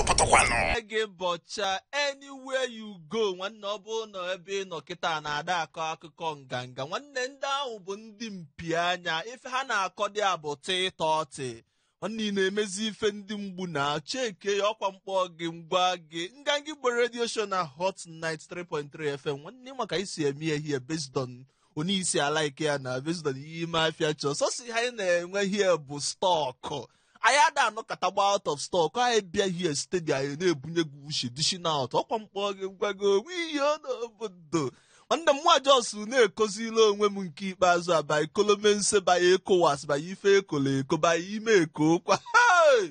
Pụtakwanụ. Gị bọcha anywhere you go, nwanne. Ọ bụrụ na ebe ị nọ kịta na-ada akọ akụkọ nganga, nwanne, ndị ahụ bụ ndị mpi anya. Ife ha na-akọ dị a bụ tịtọtị. Nwanne, ị na-emezi ife ndị mgbu na cheke ya. Ọkwa mkpọ gị ngwa gị Nganga Igbo Radio Show na Hot 93.3 FM. Nwanne, maka isi eme ihe here based on onye isi ala ike ya na based on ihe ime afịa chọọ sọsọ. Ihe anyị na-enwe here bụ stock. Anyị ada anọkọta gba out of stock. Anyị bịa here steady, anyị na-ebunye gị uche, dishing out. Ọkwa mkpọ gị ngwa gị onwe ihe n'obodo. Nwanne m nwa jos na-ekozila onwe m nke ikpeazụ abaghị kolomense banye ECOWAS, banye ife ekolo eko, banye ime eko kwa. Hey!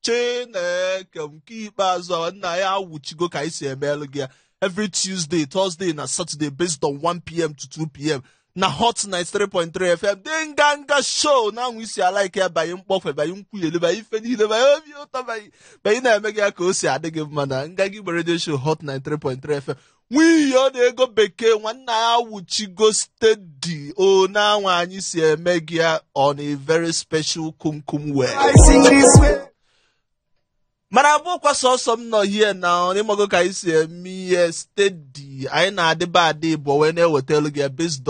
Chineke, nke ikpeazụ a nna ya awụchigo ka anyị si emelụ gị ya every Tuesday, Thursday na Saturday based on 1 p.m. to 2 p.m. na Hot 93.3 FM, dị Nganga Show na anwụ isi ala ike ya, banye mkpọfe, banye nkwuyelu, banye ife niile, banye obi ụtọ, banye na-eme gị ya ka o si adị gị mma na Nganga Igbo Radio Show, Hot 93.3 FM. Nwunye ọ na-ego bekee, nwanne ya, awụchigo steady o na-anwa anyị si eme gị ya on a very special kumkum way. Mana abụkwa sọsọ m nọ hie na ịmago ka anyị si eme ihe steady. Anyị na-adịba adị bụ wee na-ewetelu gị ya based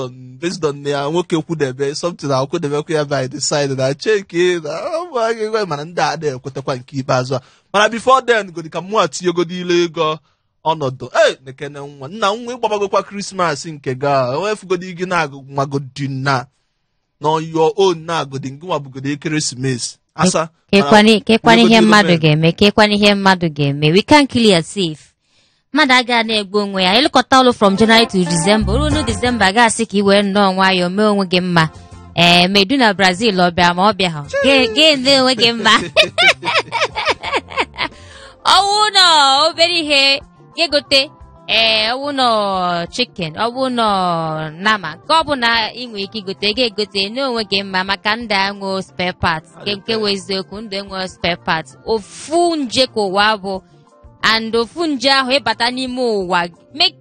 on ya nwoke kwudebe something akwudebekwa ya by the side na cheki na ụmụ. Mana ndị a na-ekwetakwa nke ikpeazụ a. Mana before then, godi ka mụ atinyegodi ile ego ọnọdụ e nekene nwa nna nwa ịgbabagokwa Christmas nke ga ewefugodi gị na-agụmagodi na on your own na-agụdị ngị nwabugodi ekeresimesi asa. Kekwana ihe mmadụ ga-eme, kekwana ihe mmadụ ga-eme. We can't kill yourself. Mmadụ agaghị na-egbu onwe ya ịlụkọta ọlụ from January to December. Ruo nu December, ga-asị ka ị wee nnọọ nwayọọ mee onwe gị mma. Ee, medu na Brazil ọ bịa ma ọ bịa ha ga onwe gị mma. Ọwụ nọ obere ihe ga-egote. Ee, ọwụ nọ chicken, ọwụ nọ nama, nke ọ bụla ị nwere ike igote, ga-egote n'onwe gị mma, maka ndụ enwe spare parts. Nke wụ eziokwu, ndụ enwe spare parts. Ofu nje ka ụwa bụ, and ofu nje ahụ ịbata n'ime ụwa, make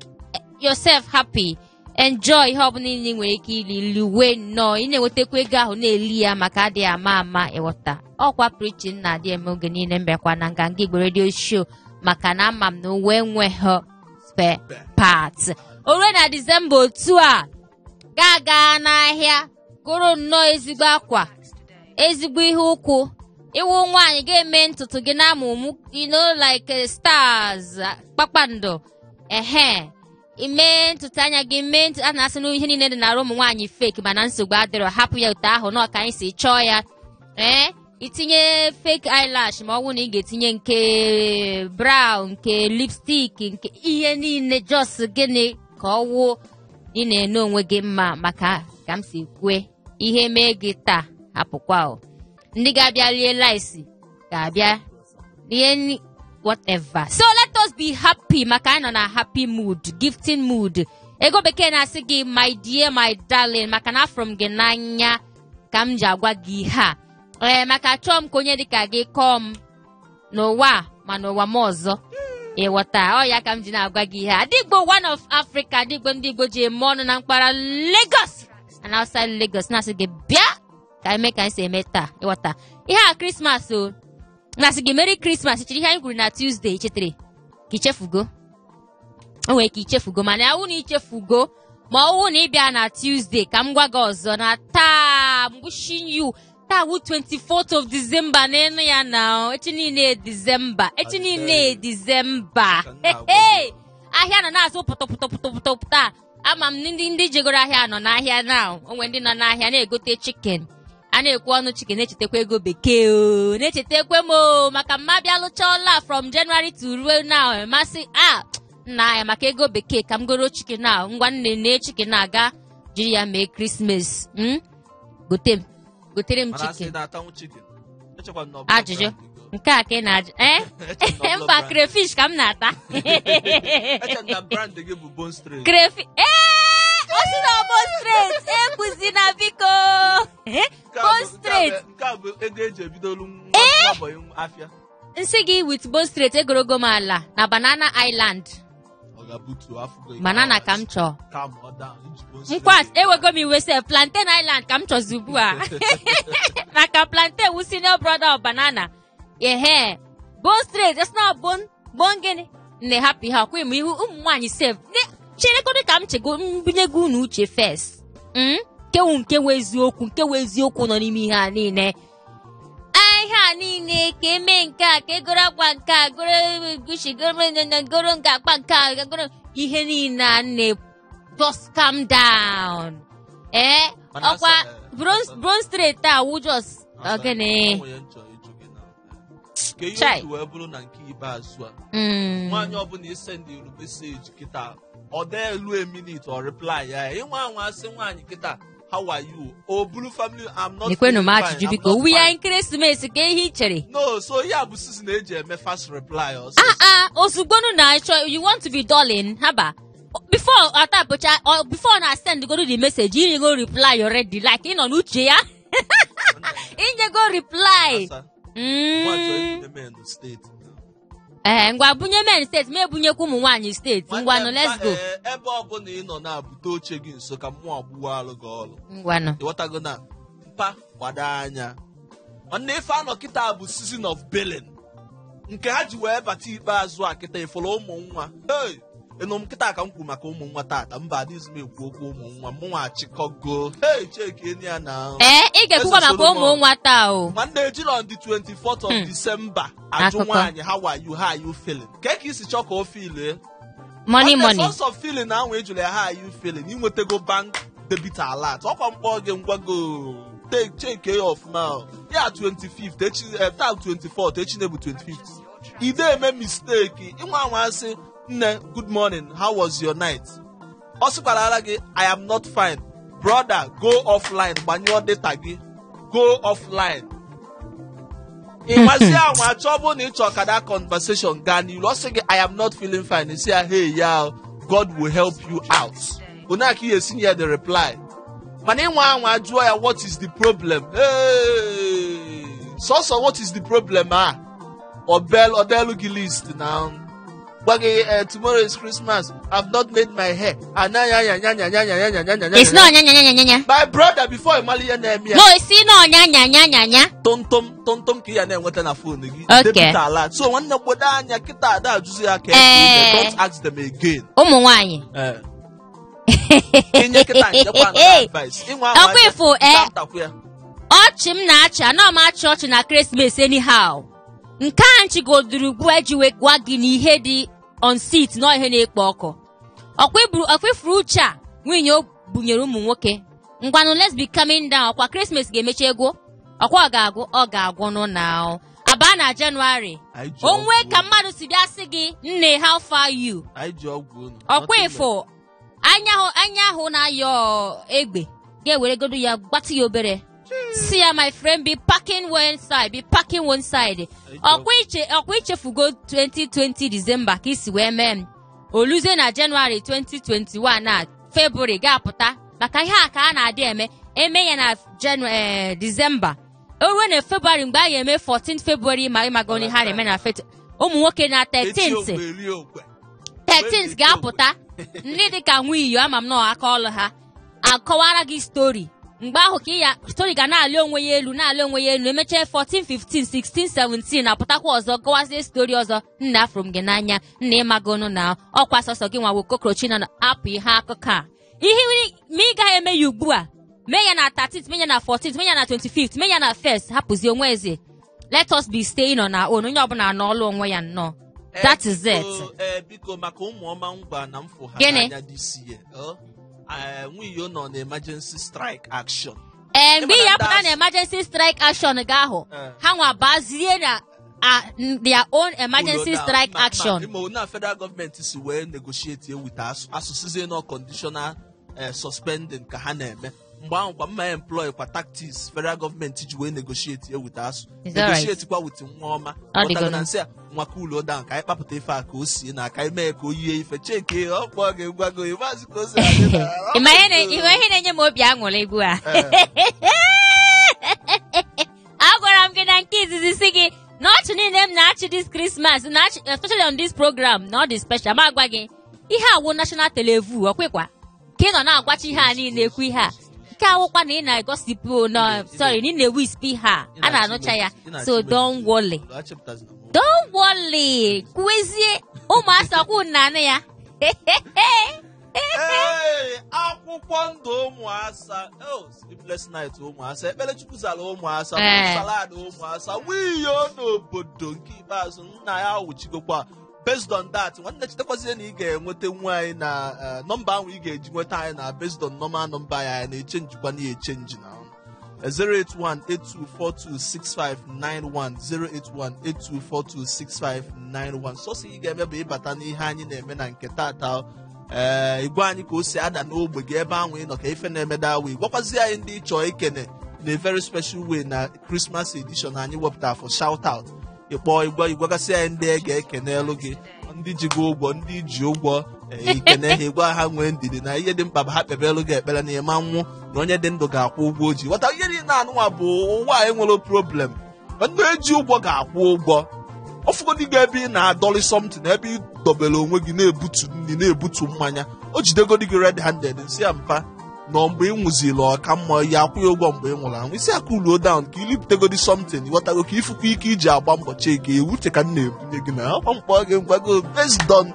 yourself happy, enjoy ihe ọbụla ị nwere ike iri, liwe nnọọ. Ị na-enwetakwa ego ahụ na-eli ya maka adịghị ama ama. Ịghọta ọkwa preaching na-adị eme oge niile mbịakwa na Nganga Igbo Radio Show, maka na ama m na uwe enweghị spare parts. O rue na Disemba otu a, ga-aga n'ahịa gụrụ nnọọ ezigbo akwa, ezigbo ihe ụkwụ. Iwu nwaanyị ga-eme ntutu gị na amụmụ, like stars, kpakpando. Ehe, ime ntutu anya gị, mee ntutu a na-asị na ihe niile dị n'arụ ụmụ nwaanyị fake, mana nsogbu adịrọ, hapụ ya otu ahụ nọ ka anyị si chọọ ya. Ee, itinye fake eyelash, ma ọ bụrụ na ị ga-etinye nke brown, nke lipstick, nke ihe niile, just gịnị ka ọ wụ ị na-ene onwe gị mma. Maka ka m si kwue, ihe mee gị taa, hapụkwa o. Ndị ga-abịa rie rice ga-abịa rie whatever. So let us be happy, maka anyị nọ na happy mood, gifting mood. Ego bekee na-asị gị, my dear, my darling, maka na afụrụ m gị n'anya ka m ji agwa gị ihe a. Ee, maka achọọ m ka onye dịka gị kọọ m n'ụwa a, ma n'ụwa m ọzọ. Ịghọta ọ ya ka m ji na-agwa gị ihe a. Adigbo one of Africa, Adigbo ndị Igbo ji eme ọnụ na mpaghara Lagos and outside Lagos, na-asị gị bịa ka anyị mee ka anyị si eme taa. Ịghọta ihe a, Christmas o, na-asị gị Merry Christmas. Chere ihe anyị kwuru na Tuesday, chetara ka ichefugo? O nwere ka ichefugo, mana ya wụ na ichefugo, ma ọ wụ na ịbịa na Tuesday, ka m gwa gị ọzọ na taa, I'm wishing you, taa wụ 24th of December n'elu ya na echi niile December, echi niile December. Hey, ahịa nọ na-azụ pụtụ pụtụ pụtụ pụtụ taa. Ama m ndị jegoro ahịa nọ n'ahịa now. Onwe ndị nọ n'ahịa na-egote chicken. A na-ekwu ọnụ chicken, na-echetakwa ego bekee o, na-echetakwa m o, maka mma bịa lụcha from January to ruo now, masị a nna ya maka ego bekee ka m goro chicken a. Ngwa nne, nee chicken aga jiri ya mee Christmas. Gote m, gotere m Mana asị chicken. na-atanwu chicken. Echekwa m na ọ bụ Ajụjụ. brand gị. Nke a ka ị na-ajụ, ee? Eche m na ọ bụ Mba, brand. crayfish ka m na-ata. Eche m na brand gị bụ Bone Straight. Crayfish, ee, o si na bone straight ekwuzina, biko. Nke a Bone nke a straight. Nke a bụ ego eji ebidolu nwa boy afịa. Nsị gị with bone straight, egorogo m ala na Banana Island. Ọ ga-butu afụgo ike. Banana ka m chọọ. Calm ọ down, iji bone straight. Nkwa ewego m iwe sef. Plantain Island ka m chọzi ugbu a, maka plantain wu senior brother of banana. Ehe. Bone straight, it's not bone bone gịnị? Nne, hapụ ihe ọkwa ịmụ ihu ụmụ nwaanyị sef. Cheregodo ka m chego mbunyego unu uche first. Kewu nke wụ eziokwu, nke wụ eziokwu nọ n'ime ihe a niile. Ihe a niile ka eme nke a, ka egoro akwa nke a, goro Gucci, goro goro nke akpa nke a, goro ihe niile a. Nne, just calm down. Ee, Mana ọkwa bone straight a wụ just asa, ogene. o nwere ihe m chọrọ ịjụ gị na ka ihe Chai. o ji wee bụrụ na nke ikpeazụ a, nwaanyị ọbụla ịsendịrụ message kịta, ọ dee elu a minute ọ reply ya. Ịnwa anwa asị nwaanyị kịta, "How are you?" O buru family, "I'm not Ekwenụ m feeling fine, ajụjụ, I'm biko not wu ya fine." ekeresimesi ka ihe i chere. No, so ihe a bụ season eji eme fast reply ọsọ. Ah ah, ozugbonu na achọ you want to be darling haba before atapụcha or before na send go the message, inyego reply already, like ị nọ n'uche ya, inyego reply. Asa, nwa chọrọ ibunye men state. Ee, ngwa, bunye men state, ma ebunyekwa ụmụ nwaanyị state. Ngwanụ, let's go. Ee, ebe ọbụla ị nọ na-abute oche gị nso ka mmụọ gbuwa alụ gị ọlụ. Ngwanụ. Ịghọtago na mpa gbado anya, nwanne, ife anọ kịta bụ season of billing nke ha ji wee bata ikpeazụ a kịta. Ịfụrụ ụmụ nwa, hey, ịnụ m kịta ka m kwuru maka ụmụ nwa tata. Mba, adịghịzi m ekwu okwu ụmụ nwa mụnwa achịkọgo. Hey, cheki eni ya na Ee, ị ga-ekwukwa Eze maka ụmụ Solomon. nwa taa o. Nwanne, ejiri on the 24th of December ajụ Akụkọ. nwaanyị, "How are you? How are you feeling?" Ka ka isi chọọ ka o feelie? Money. Nwanne, Money. Source of feeling ahụ ejụrụ ya, "How are you feeling?" Inwetago bank debit alert, ọkwa mkpọ gị ngwago, take check ya ọfụma o. Ya 25th echi, taa 24th, echi na-ebu 25th. Ide eme mistake ịnwa anwa asị, "Nne, good morning, how was your night?" Ọ sịkwara ara gị, "I am not fine." Brother, go offline, gbanyụọ data gị, go offline. Ịnwazi anwa achọ bụ na ịchọ ka that conversation gaa n'ilu. Ọ sị gị, "I am not feeling fine," isi ya, "Hey ya, God will help you out." Onye aka ihe esi ya the reply, mana ịnwa anwa jụọ ya, "What is the problem?" Hey, sọsọ "What is the problem?" a ọbel ọdelu gị list na gwa gị, "Tomorrow is Christmas, I've not made my hair." Ananya. It's not nya nya nya nya nya. My brother, before ị mara ihe na-eme ya, No, isi na ọnya nya nya nya nya. Tụmtụm tụmtụm ka ị ya na-enweta na phone gị. Okay. Debit alert. So nwanne, gbodo anya kịta, ada ajụzi ya ka Ee. don't ask them again. Ụmụ nwaanyị. Ee. Inye kịta njekwa another advice ịnwa anwa. Ọkwa ifo, eh. Ntakwu ya. Ọchị m na-achị, anọ m achị ọchị na Christmas anyhow. Nke a nchigoduru ugbu a ji wee gwa gị na ihe dị on seat na ihe na-ekpo ọkụ. Ọkwa iburu, ọkwa ifuru uche a nwunye o bunyere ụmụ nwoke. Ngwanụ, let's be coming down. Ọkwa Christmas ga-emechi egwu, ọkwa ọ ga-agwụ, ọ ga-agwụnụ na aba na Jenụwarị. Anyị ji Onwe ọgwụ. Ka mmadụ si bịa sị gị, "Nne, how far you?" Anyị ji ọgwụ unu. Ọkwa ifo anya ahụ, anya ahụ na-ayọ egbe ga-eweregodo ya gbatụ ya obere, si ya, "My friend, be parking one side, be parking one side." Ọkwa iche, ọkwa ichefugo 2020 December ka isi wee mee m oluzie na Jenụwarị 2021 a February ga-apụta maka ihe a ka a na-adị eme eme ya na December, o ruo na February mgbe a ga-eme 14 February, ma ịmago ihe ha na-eme na fet ụmụ nwoke na Echi 13th. Okwe eri okwe. 13th ga-apụta ndị dịka nwiyo ama m nọ aka ọlụ ha akọwara gị story. Mgbe ahụ ka ị ya story ga na-alị onwe ya elu, na-alị onwe ya elu. Emechaa 14, 15, 16, 17 apụtakwa ọzọ, gọwazie story ọzọ. Nna, afụrụ m gị n'anya. Nna, ịmagonu na ọkwa sọsọ gị nwawo kokrochi na apụ ihe akụkọ a. Ihe ma ị gaghị eme ya ugbu a, mee ya na 13th, mee ya na 14th, mee ya na 25th, mee ya na 1st. Hapụzie onwe eze. Let us be staying on our own. Onye ọbụla n'ọlụ onwe ya nnọọ. That is it. Ee, biko, maka ụmụ ọma ngwa na mfụ ha Gịnị? n'anya this year. Nwunye nọ na emergency strike action. Ee, mgbe ị Ịma na ya pụta ndị na emergency strike action gị ahụ, Eh. ha nwa bazie na their own emergency Ulo na- strike action. Ime na federal gọọmenti si wee negotiate with asụsụzie nọ conditional suspending ka ha na-eme mgbe ahụ kwa mma employ kwa tactics federal gọọmenti ji wee negotiate with ASUU. Is that right? Negotiate kwa with nwa ọma. Ọ dịgo Ghọtago na. Na nsị a nwa cool down ka anyị kpapụta ife a ka o sie na ka anyị mee ka o yie ife cheke ọ kpọọ gị gwago maazị ka o si adị na. Ị ma ihe na-enye m obi aṅụrị ugbu a? Agwara m gị na nke izizi si gị na ọchị niile m na-achị this Christmas na-achị, especially on this program, na ọ dị special. Ma agwa gị ihe awụ national televu ọkwekwa ka ị nọ na-agwachi ihe a niile, ekwu ihe a. Nke awụkwa na ị na-egosipụ na, sorry, na ị na-ewispi ha a na-anụcha ya. So don't worry, don't worry. Kwuezie ụmụasa kwụ na anụ ya. Ee, akwụkwọ ndụ ụmụasa, oh, sleepless night ụmụasa, ekpere Chukwu zara ụmụasa, salad ụmụasa, wiyo n'obodo nke ikpeazụ nna ya wụchigokwa. Based on that, nwanne, chetakwazie na ị ga-enweta nwa anyị na nọmba ahụ ị ga-eji nweta anyị na based on normal nọmba ya, anyị na-echenjikwa na echenji na 08182426591, 08182426591. Sọsọ ị ga-eme bụ ịbata n'ihe anyị na-eme na nke tata, ee, igwe anyị ka o si ada n'ogbe gị ebe ahụ ị nọ, ka ife na-emeda awa, gwakwazi anyị ndị ịchọ ikene na a very special way na Christmas edition anyị wepụtara for shout out. Ịkpọ igwe, igwagasị anyị ndị e ga-ekene elu gị, ndị ji gị ụgwọ, ndị ji ụgwọ, ikene ha, ịgwa ha nwee ndidi na ihe dị mkpa bụ ha kpebe elu gị ekpere na ịma nwụ, na onye dị ndụ ga-akwụ ụgwọ o ji ghọta ihe niile. Anụnwa bụ ụwa a enwere problem. Ndị eji ụgwọ ga-akwụ ụgwọ. Ọfụgodị gị ebe ị na-adọlị something, ebe ị dobere onwe gị na-ebutu nri, na-ebutu mmanya, o jidegodi gị red handed, nsị ya mpa nọ mgbe ị nwụziri ọka mma ya akwụ ya ụgwọ mgbe ị nwụrụ anwụ. Isi aka uluo down ka ilipụtegodi something, ghọtago, ka ifukwa ike iji agba mbọ cheke ewuche ka m na-ebunye gị na ọkwa mkpọ gị ngwago based on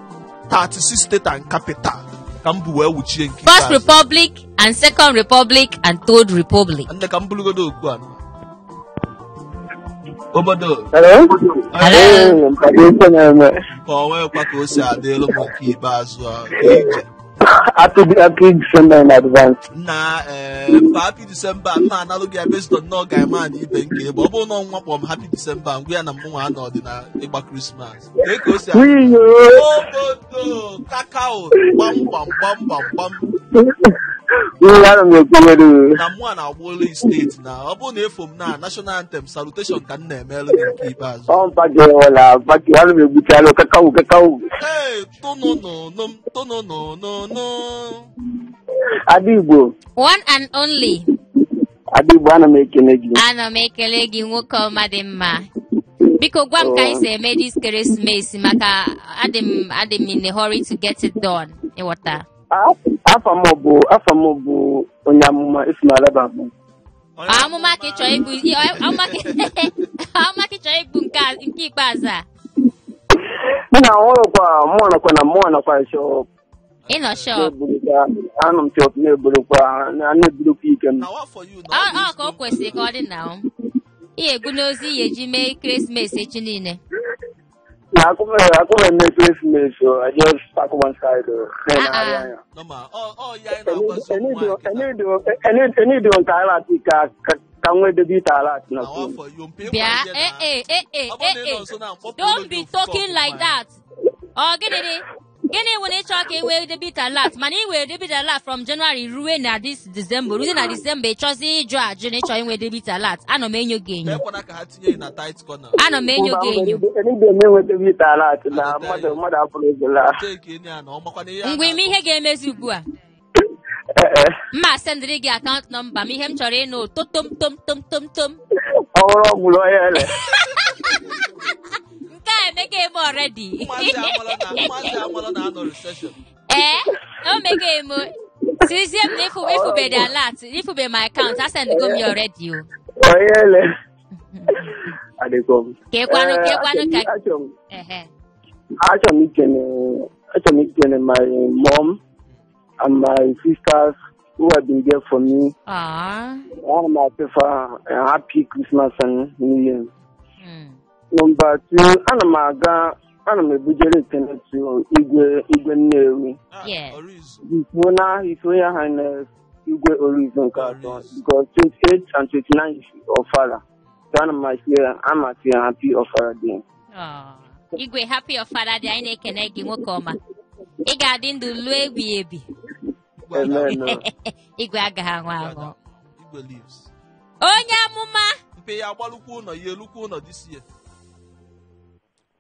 36 state and capital ka m bụ wee wuchie nke First ikpeazụ. Republic and Second Republic and Third Republic. Nne, ka m bulugodo okwu a obodo. Hello? Hello? Ee, mpado ife na-eme. Ka o nwekwa ka o si adị elu m nke ikpeazụ a ka ije. Happy happy December in advance. Nna, ee, mpa, happy December. Mma analụ gị ya based on nọọ ga-eme na ibe nke ebe ọ bụrụ na ọnwa kpọọ m happy December, ngwa ya na mụnwa anọ dị na ịgba Christmas. Kee ka o si adị? Wiyo! Obodo kakao, gbam gbam gbam gbam gbam. Wiyo, ana m ekwunyere. Na mụa na-agba olu steeti na ọ bụrụ na efo m na national anthem salutation ka m na-emelụ gị nke ikpeazụ. Ọ mpake wala, mpake, ana m egbuchalụ kakao kakao. Ee, tụnụnụnụ m tụnụnụnụnụ. Ada Igbo, One and only. Ada Igbo, ana m ekele gị. Ana m ekele gị, nwoke ọma dị mma. Biko gwa m ka anyị si eme this ekeresimesi, maka adị m in a hurry to get it done. Ịghọta? Afa m bụ onye amụma Ismail Abụ. Amụma ka ị chọrọ ibu, amụma ka ị chọrọ ibu nke ikpeazụ a. Nna, ọrụkwa mụọ nakwa na mụọ nakwa shop. Ị nọ shop. Na-eburukwa, anọ m shop na-eburukwa na-eburukwa ike m. Na what for you na Ọ ọ bụ ọ ka o kwesịrị ka ọ dị na ọ. Ị egbu n'ozi ihe eji mee ekeresimesi echi niile. Na akụme eme ekeresimesi o, I just park one side o, na-enegharị anya. Normal. Ọ ya anyị na-agwazi ụmụ nwaanyị kịta. Enido nke alert ka nwee debit alert na Na what phone. for you mpe Bịa, ịkwa ihe eh na eh eh eh ọ bụrụ na ị eh nọ nso na mkpọpụ Don't olu be gị ofu talking kọpụ like mmanya. that. Ọ gịnị dị? Gịnị nwere ịchọ ka ị nwee debit alert, mana ị nwere debit alert from January ruo na this December, ruo na December ị chọzi ịjụ ajụ na ịchọ inwe debit alert. Anọ m enyo gị enyo. Ekwana ka ha tinye gị na tight corner. Anọ m enyo gị enyo. Enido m enwe debit alert na mmadụ apụrụ egola. Take enyi a na ọ makwana ihe a Ngwa, ime na-akọ. ihe ga-emezi ugbu a. Ee. Mma sendịrị gị account number m, ihe m chọrọ ịnụ totom tom tom tom tom. Ọhụrụ ọgwụrụ ọhịa ele. Nke a emega eme already. Ụmụazị amala na anọ recession. Ee, o mega eme. Sizie m na ịfụbe the alert, ịfụbe my account, asendgo m ya already o. Ọhịa ele. Adịkọ m. Kekwanụ kekwanụ ka Achọrọ m ehe. Achọrọ m ikene my mom and my sisters who have been there for me. Aww. Ana m asịfa a happy Christmas and New Year. Number two, ana m aga, ana m ebujere ekene to Igwe Nnewi. Ah, Yes. Orizu. His Royal Highness Igwe Orizu nke atọ, Orizu. because 28 and 29 is Ofala. So ana m asị ama asị happy Ofala Day. Aww. Igwe, happy Ofala Day. Anyị na-ekene gị, nwoke ọma. Ị ga-adị ndụ lụọ ebi ebi. Igwe Amen. Igwe agaghị anwụ anwụ. Igwe lives. Onye amụma. Mpe ya agbalụkwa ụlọ ya, elukwa ụlọ this year.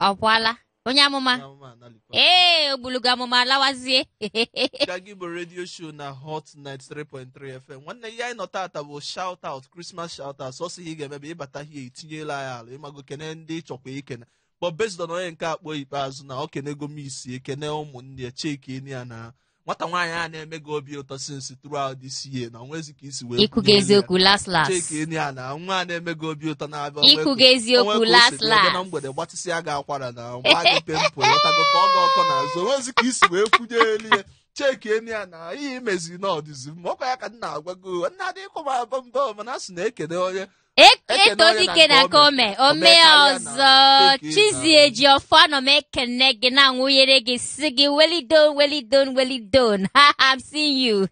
Ọ pụọla onye amụma. Onye amụma analikwa. Ee, ogbulugo amụma alawazie. Gagi bụ radio show na Hot 93.3 FM. Nwanne, ihe anyị nọ tata bụ shout out, Christmas shout out. Sọsọ ihe ị ga-eme bụ ịbata hie, itinyela anyị ala ịmago, kene ndị ịchọkwa ikene, but based on onye nke akpọ ikpeazụ na ọ kenego m isi ekene ụmụnne ya, cheki eni ya na Nwata nwaanyị a na-eme gị obi ụtọ since throughout this year na onwezi ka isi wee Ikwuga eziokwu, last last. Cheki enyi ya na nwa a na-eme gị obi ụtọ na-abịa Ikwuga eziokwu, last last. Na mgbede gbatịsịa gị akwara na gba gị pimple, ghọtago, ka ọ gị ọkọ n'azụ, onwezi ka isi wee kwunye elu ya. Cheki enyi ya na ihe imezi na ọdịzi mma, ọkwa ya ka m na-agwa gị, nna dị ịkụ m abọ mbọ, mana a sị na ekene onye Eto dike na nke ome ome ọzọ. Chizie ji ọfọ, anọ m ekene gị na nwunyere gị, si gị welidon, welidon, welidon. I'm seeing you.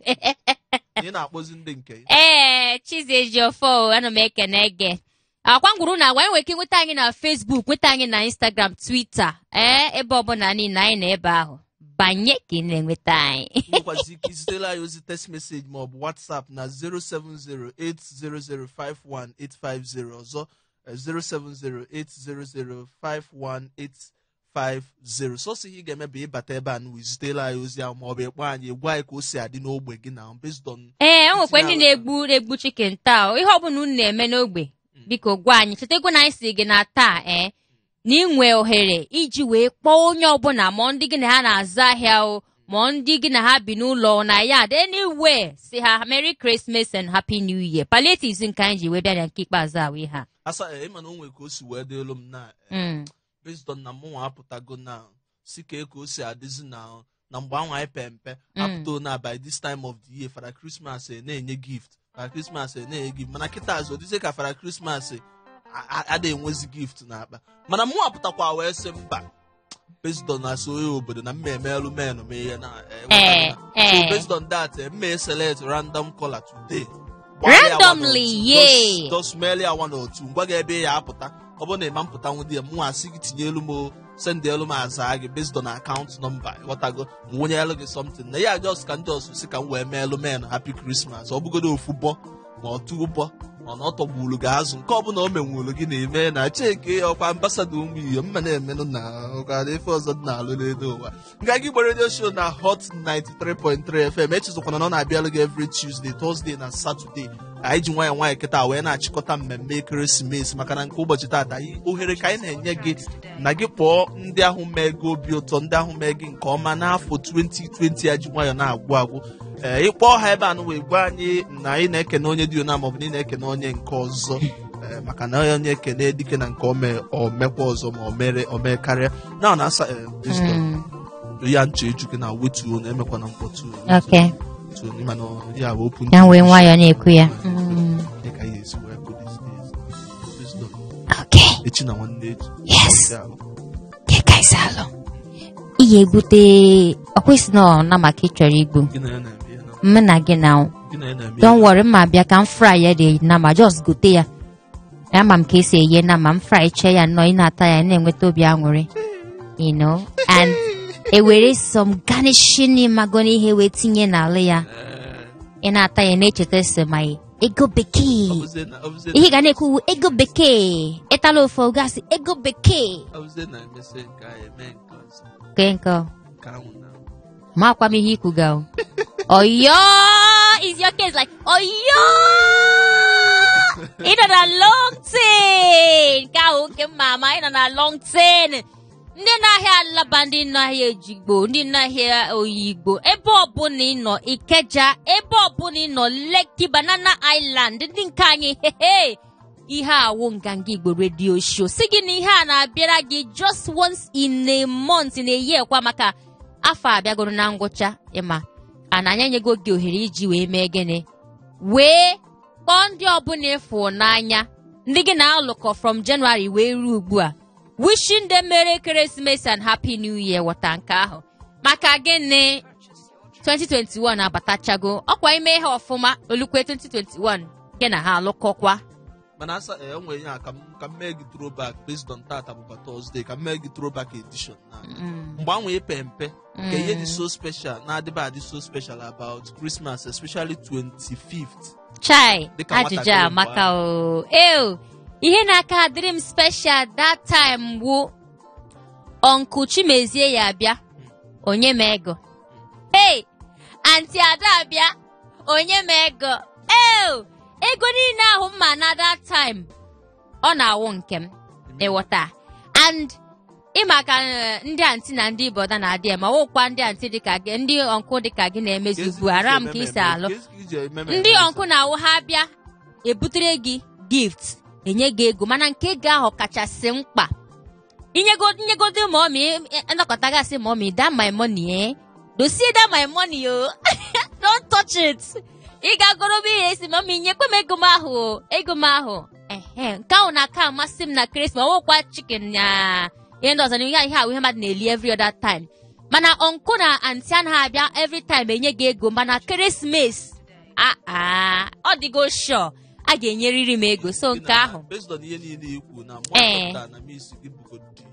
Ị na-akpọzi ndị nke ya. Ee, Chizie ji ọfọ, anọ m ekene gị. Akwa ngwuru na agwa, anyị nwere ike nweta anyị na Facebook, nweta anyị na Instagram, Twitter, ee, ebe ọbụla niile anyị na ebe ahụ banye ka ị na-enweta anyị. Nwekwazi ike izitela anyị ozi text message ma ọ bụ WhatsApp na 07080051850. Ọzọ, 07080051850. Sọsọ ihe ị ga-eme bụ ịbata ebe a na izitela anyị ozi ahụ ma ọ bụ ịkpọ anyị, gwa anyị ka o si adị n'ogbe gị na based on Ee, o nwekwa ndị na-egbu chicken taa. Ihe ọbụla unu na-eme n'ogbe, biko gwa anyị. Chetakwa na anyị si gị na taa, ee, na inwe ohere iji wee kpọọ onye ọbụla, ma ndị gị na ha na-azụ ahịa o, ma ndị gị na ha bi n'ụlọ na ya, anywhere, si ha Merry Christmas and Happy New Year. Palliatives nke anyị ji wee bịa na nke ikpeazụ a wee ha. Asa ịma na o nwere ka o si wee dị elu m na based on na mụnwa apụtago na si ka o si adịzi na mgbe anwa anyị pe mpe apụta na by this time of the year, Father Christmas na-enye gift, Father Christmas na-enye gift, mana kịta azụ ọdịzie ka Father Christmas ada enwezi gift n'akpa. Mana mụ apụtakwa wee sị mba, based on na so obodo na mmemme elu men mee ya na so based on that, mme select random caller today randomly, yeah, just merely one or two. Ngwa gị ebe ya apụta, ọ bụrụ na ịma mpụta nwụ di ya, mụ asị gị tinye elu m, send elu m, aza gị based on account number, ghọtago, m wụnye elu gị something na ya, just ka ndị ọsụ si ka m wee mee elu men happy Christmas. Ọ bụgodo ofu bọ ma ọ tụ ụbọ ọ na ọ tọgburu gị azụ, nke ọbụla o menwuru gị na-eme na cheke ọkwa ambassador ụmụ iyo mma na-emenụ na ụkara ife ọzọ dị na-alụ n'elu ụwa. Nganga Igbo Radio Show na Hot 93.3 FM. Echezọkwana na ọ na-abịalụ gị every Tuesday, Thursday na Saturday. Anyị ji nwayọọ nwayọọ kịta wee na-achịkọta mmemme ekeresimesi, maka na nke ụbọchị taata, ohere ka anyị na-enye gị na gị kpọọ ndị ahụ mee gị obi ụtọ, ndị ahụ mee gị nke ọma n'afọ 2020 ya ji nwayọọ na-agwụ agwụ. Ee, ịkpọọ ha ebe a wee gwa anyị na anyị na-ekene onye dị ona maọbụ na ị na-ekene onye nke ọzọ, maka na onye ekene dike na nke ome omekwa ọzọ ma o mere ome karịa na ọ na-asa ya nche eju gị na wetuo na emekwana mkpọtụ. Ya bụ open. Ya wee nwayọọ na-ekwu ya. Dịka ya esi wee kụ these days. Wisdom. Okay. Echi na nwanne echi. Yes. Ke ka isi alụ? Ị ga-egbute ọkwesị na maka ị chọrọ igbu. Gị na ya na-eme ya na Mụ na gị na gị na ya na-eme. Don't worry, mma bịa ka m fry ya dị nama, just gote ya. Ama m ka esi eghe nama, m fry che ya nnọọ, ị na-ata ya na-enweta obi aṅụrị. And ewere some garnishing mago n'ihe wee tinye n'ala ya. Ị na-ata ya na-echeta sị ma ego bekee. Ihe ga na-ekwu ego bekee. Ịtala ofe gasị ego bekee. Ọ bụzie na emesịa nke ahụ, eme nke ọzọ. Nke nke ọ. Nke ahụ na. Ma akwa m ihe ikwu ga o. Oyo! Is your case like, oyo! Ị nọ na long tin! Nke ahụ nke mma ama, ị nọ na long tin! Ndị na-ahịa Alaba, ndị na-ahịa Ejigbo, ndị na-ahịa Oyigbo, ebe ọbụla ị nọ, Ikeja, ebe ọbụla ị nọ, Lekki, Banana Island, ndị nke anyị, hehe! Ihe awụ Nganga Igbo Radio Show. Si gị na ihe a na-abịara gị just once in a month, in a year kwa, maka afọ abịagoro na ngwụcha, ịma ana anyị enyego gị ohere iji wee mee gịnị, wee kpọọ ndị ọbụla ịfụ n'anya, ndị gị na-alụkọ from January wee ruo ugbu a, wishing them Merry Christmas and Happy New Year. Wọta nke ahụ maka gịnị? 2021 abatachago, ọkwa ime ihe ọfụma olukwe 2021 gị na ha alụkọkwa. Mana asa e nwere ihe a ka m mee gị throwback based on tata bụkwa Thursday, ka m mee gị throwback edition na mgbe anwa epe mpe ka ihe dị so special na-adịba adị so special about Christmas, especially 25th. Chai, Dịka ajụjụ nwatakịrị amaka o. Eo, ihe na-aka adịrị m special that time wụ Uncle Chimezie ya abịa, onye m ego. Hey, Aunty Ada abịa, onye m ego. Eo, ego niile ahụ mma na that time, ọ na-awụ nke m, ịghọta. And Ịma ka ndị aunty na ndị brother na-adị ma ọwụkwa ndị aunty dịka gị, ndị uncle dịka gị na-emezi ugbu a, ara m ka isi alụ. Ndị uncle na-awụ ha bịa ebutere gị gift, enye gị ego, mana nke ego ahụ kachasị mkpa. Inyegodi mommy, nnọkọta gasị mommy, that my money, eh? Dosie that my money, oh. Don't touch it. Ị ga-agọrọ m ihe esi mommy, nyekwa m ego m ahụ, ego m ahụ. Ehe, nke ahụ na-aka amasị m na Christmas, ọwụkwa chicken na ihe ndị ọzọ na ihe ahụ ihe mmadụ na-eli every other time. Mana uncle na aunty anaghị abịa every time enye gị ego, mana Christmas, ọ dịgo sure a ga-enyerịrị m ego. So nke ahụ based on ihe niile ikwu na mmadụ na miss gị bugodi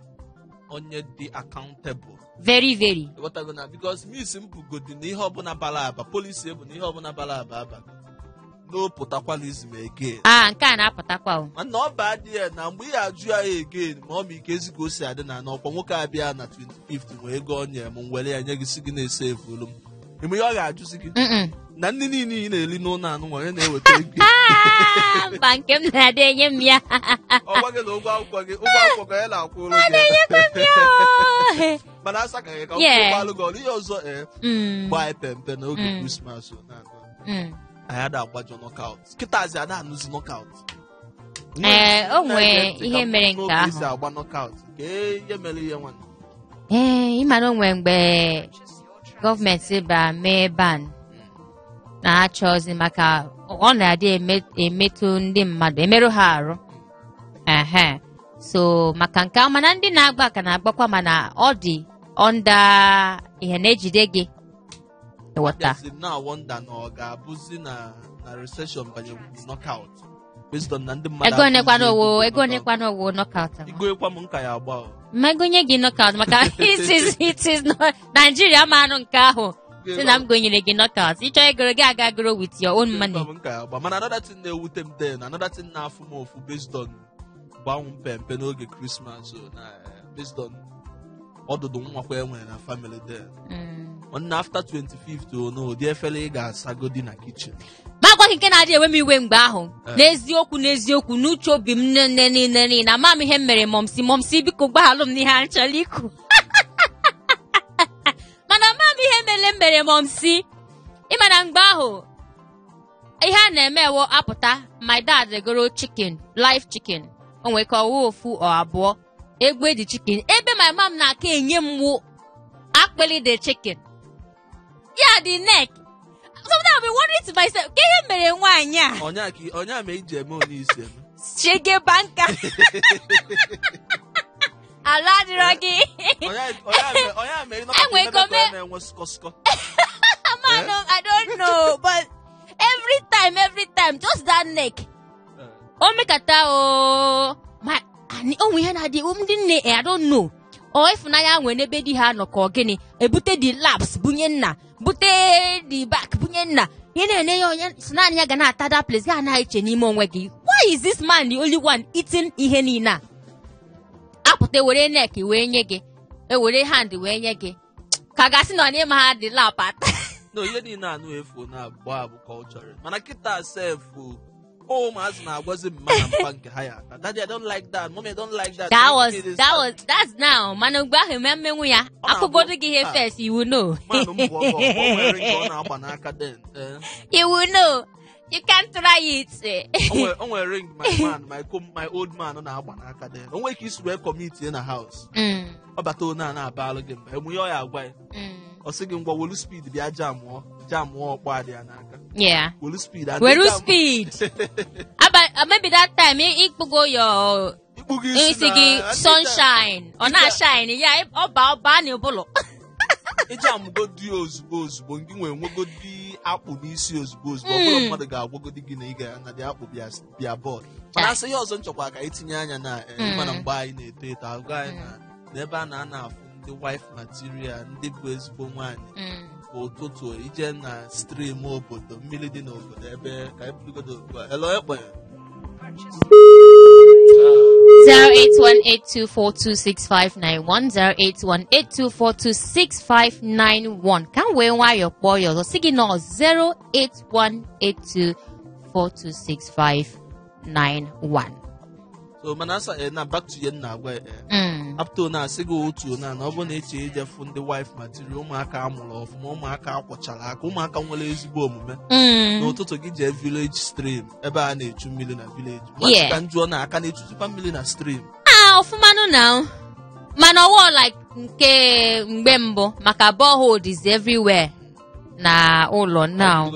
onye dị accountable. Very very. Ịghọtago na because miss m bugodi na ihe ọbụla bara aba, policy bụ na ihe ọbụla bara aba abago. No pụtakwalism again. Nke a na-apụtakwa o. Mana ọ ba dị ya na mgbe ị ajụ ya again, ma ọ bụ ike ezi ka o si adị na n'ọkwa nwoke abịa na 25th nwee ego onye m were ya nye gị si gị na-ese evolu m. Ime ihe ọ ga-ajụzi gị na ndị niile ị na-eli n'ụlọ anụ nwere na-eweta ego. Mba nke m na-adị enye m ya. Ọ gwa gị na ụgwọ akwụkwọ gị, ụgwọ akwụkwọ ka ya na-akwụ ụlọ gị. Na-enyekwa m ya. Mana asa ka gị ka ụgbọalụ gị ọrụ ihe ọzọ gbaa pempe n'oge Krismas anyị ada agbajọ knockout. Kịtazi ada anụzi knockout. O nwee ihe mere nke ahụ. Isi agba knockout. Ke ihe mere ihe nwanne. Ị mara o nwee mgbe gọọmenti ba mee ban na-achọzi maka ọ na-adị emetụ ndị mmadụ, emerụ ha arụ. Ehe. So maka nke ahụ, mana ndị na-agba ka na-agbakwa, mana ọ dị under ihe na-ejide gị. Ịghọta. Na wonder na ọ ga-abụzi na recession banyere knockout based on na ndị mmadụ ego onekwana owo knockout. Igwekwa m nka ya agba. Ma ego nye gị knockout maka it is not Nigeria ma anụ nke ahụ. Si na m gonyere gị knockout. Ị chọrọ egoro gị aga goro with your own money. Mana another thing na-ewute m then, another thing na-afụ m ofu based on gbanwe mpempe n'oge Christmas na based on ọdụdụ nwakwa e nwere na family then. Nwanne after 25th no, ụdị efere ị ga-asagodi na kitchen. Ma agwaghị nke na-adị enwe m iwe mgbe ahụ. N'eziokwu n'eziokwu n'uche obi m nne niile na ama m ihe m mere mọmsi biko gbaghalụ m n'ihe a chọrọ ikwu. Mana ama m ihe mere mọmsi. Ịma na mgbe ahụ ihe a na-eme ewo apụta, my dad egoro chicken, live chicken. O nwere ka ọwụ ofu ọ abụọ egbe dị chicken. Ebe my mom na-aka enye m wụ akpịlị the chicken. Yeah, the neck. Sometimes I'll be wondering to myself, ke ihe mere nwaanyị a? Onye a ma iji eme onye isi eme. Shege banka. Ala adịrọ gị. Onye a mere na-enwe skọ. Man, I don't know, but every time, just that neck. O mekata o ma onwe ihe na-adị ndị nne, I don't know. O ịfụnanya nwere n'ebe di ha nọ ka ọ gịnị ebute the laps bunye nna, bute the back bunye nna. Ihe na-ene ya onye si naanị ya ga na-ata that place, ga na-eche n'ime onwe gị, why is this man the only one eating ihe niile a? Apụta were neck wee nye gị, ewere hand wee nye gị, ka gasị nọ n'ime ha dị lap ata. No, ihe niile anụ efu na-agba abụ culture. Mana kịta sef ụmụazị na-agwazi mma na mpa nke ha ya ata. Daddy, I don't like that. Mommy, I don't like that. That's now. Mana mgbe ahụ eme mmenwu ya, akụgodo gị ihe first, you will know. Manụ m bụ ọgọ, o nwere nke ọ na-agba n'aka then. You will know. You can't try it. O nwere ring my old man na-agba n'aka then. O nwere ka isi wee commit na house. Ọ bata onye a na-abalụ gị mba. Emu ihe ọ ya agwa ya. Ọ sị gị ngwa welu speed bịa jamụọ ọkpọ adị ya n'aka. Yeah. Welu speed. Welu speed. Maybe that time ikpugo your isi gị sunshine. Ọ na-shine ya ọba na ụbụlụ. Iji amụgodi ozugbo ngị nwee nwegodi akpụ n'isi ozugbo ọ bụrụ mmadụ ga-agwagodi gị na ị ga na dị akpụ bịa bọọlụ. Mana asị ihe ọzọ nchọkwa ka itinye anya na mana mgbe anyị na-eto eto agụ anyị na ebe a na-ana afụ ndị wife material, ndị bụ ezigbo nwaanyị. Ụtụtụ ije na stream obodo, mmiri dị n'obodo ebe ka anyị burugodo ugbu a. Hello, ekpe. 08182426591 08182426591 ka m wee nwayọọ kpọọ ya ọzọ si gị nọ 08182426591. So So mana asa na back to ihe m na-agwa ya. Apto na-asị gị otu na ọ bụrụ na eche ije fụ ndị wife material, ụmụaka amụrụ ọfụma, ụmụaka akwọchara aka, ụmụaka nwere ezigbo omume. N'ụtụtụ gị jee village stream ebe a na-echu mmiri na village. Yeah. Ka m jụọ na aka na-echuchikwa mmiri na stream. Ah, ọfụmanụ na mana ọwọ like nke mgbe mbụ maka borehole is everywhere na ụlọ now.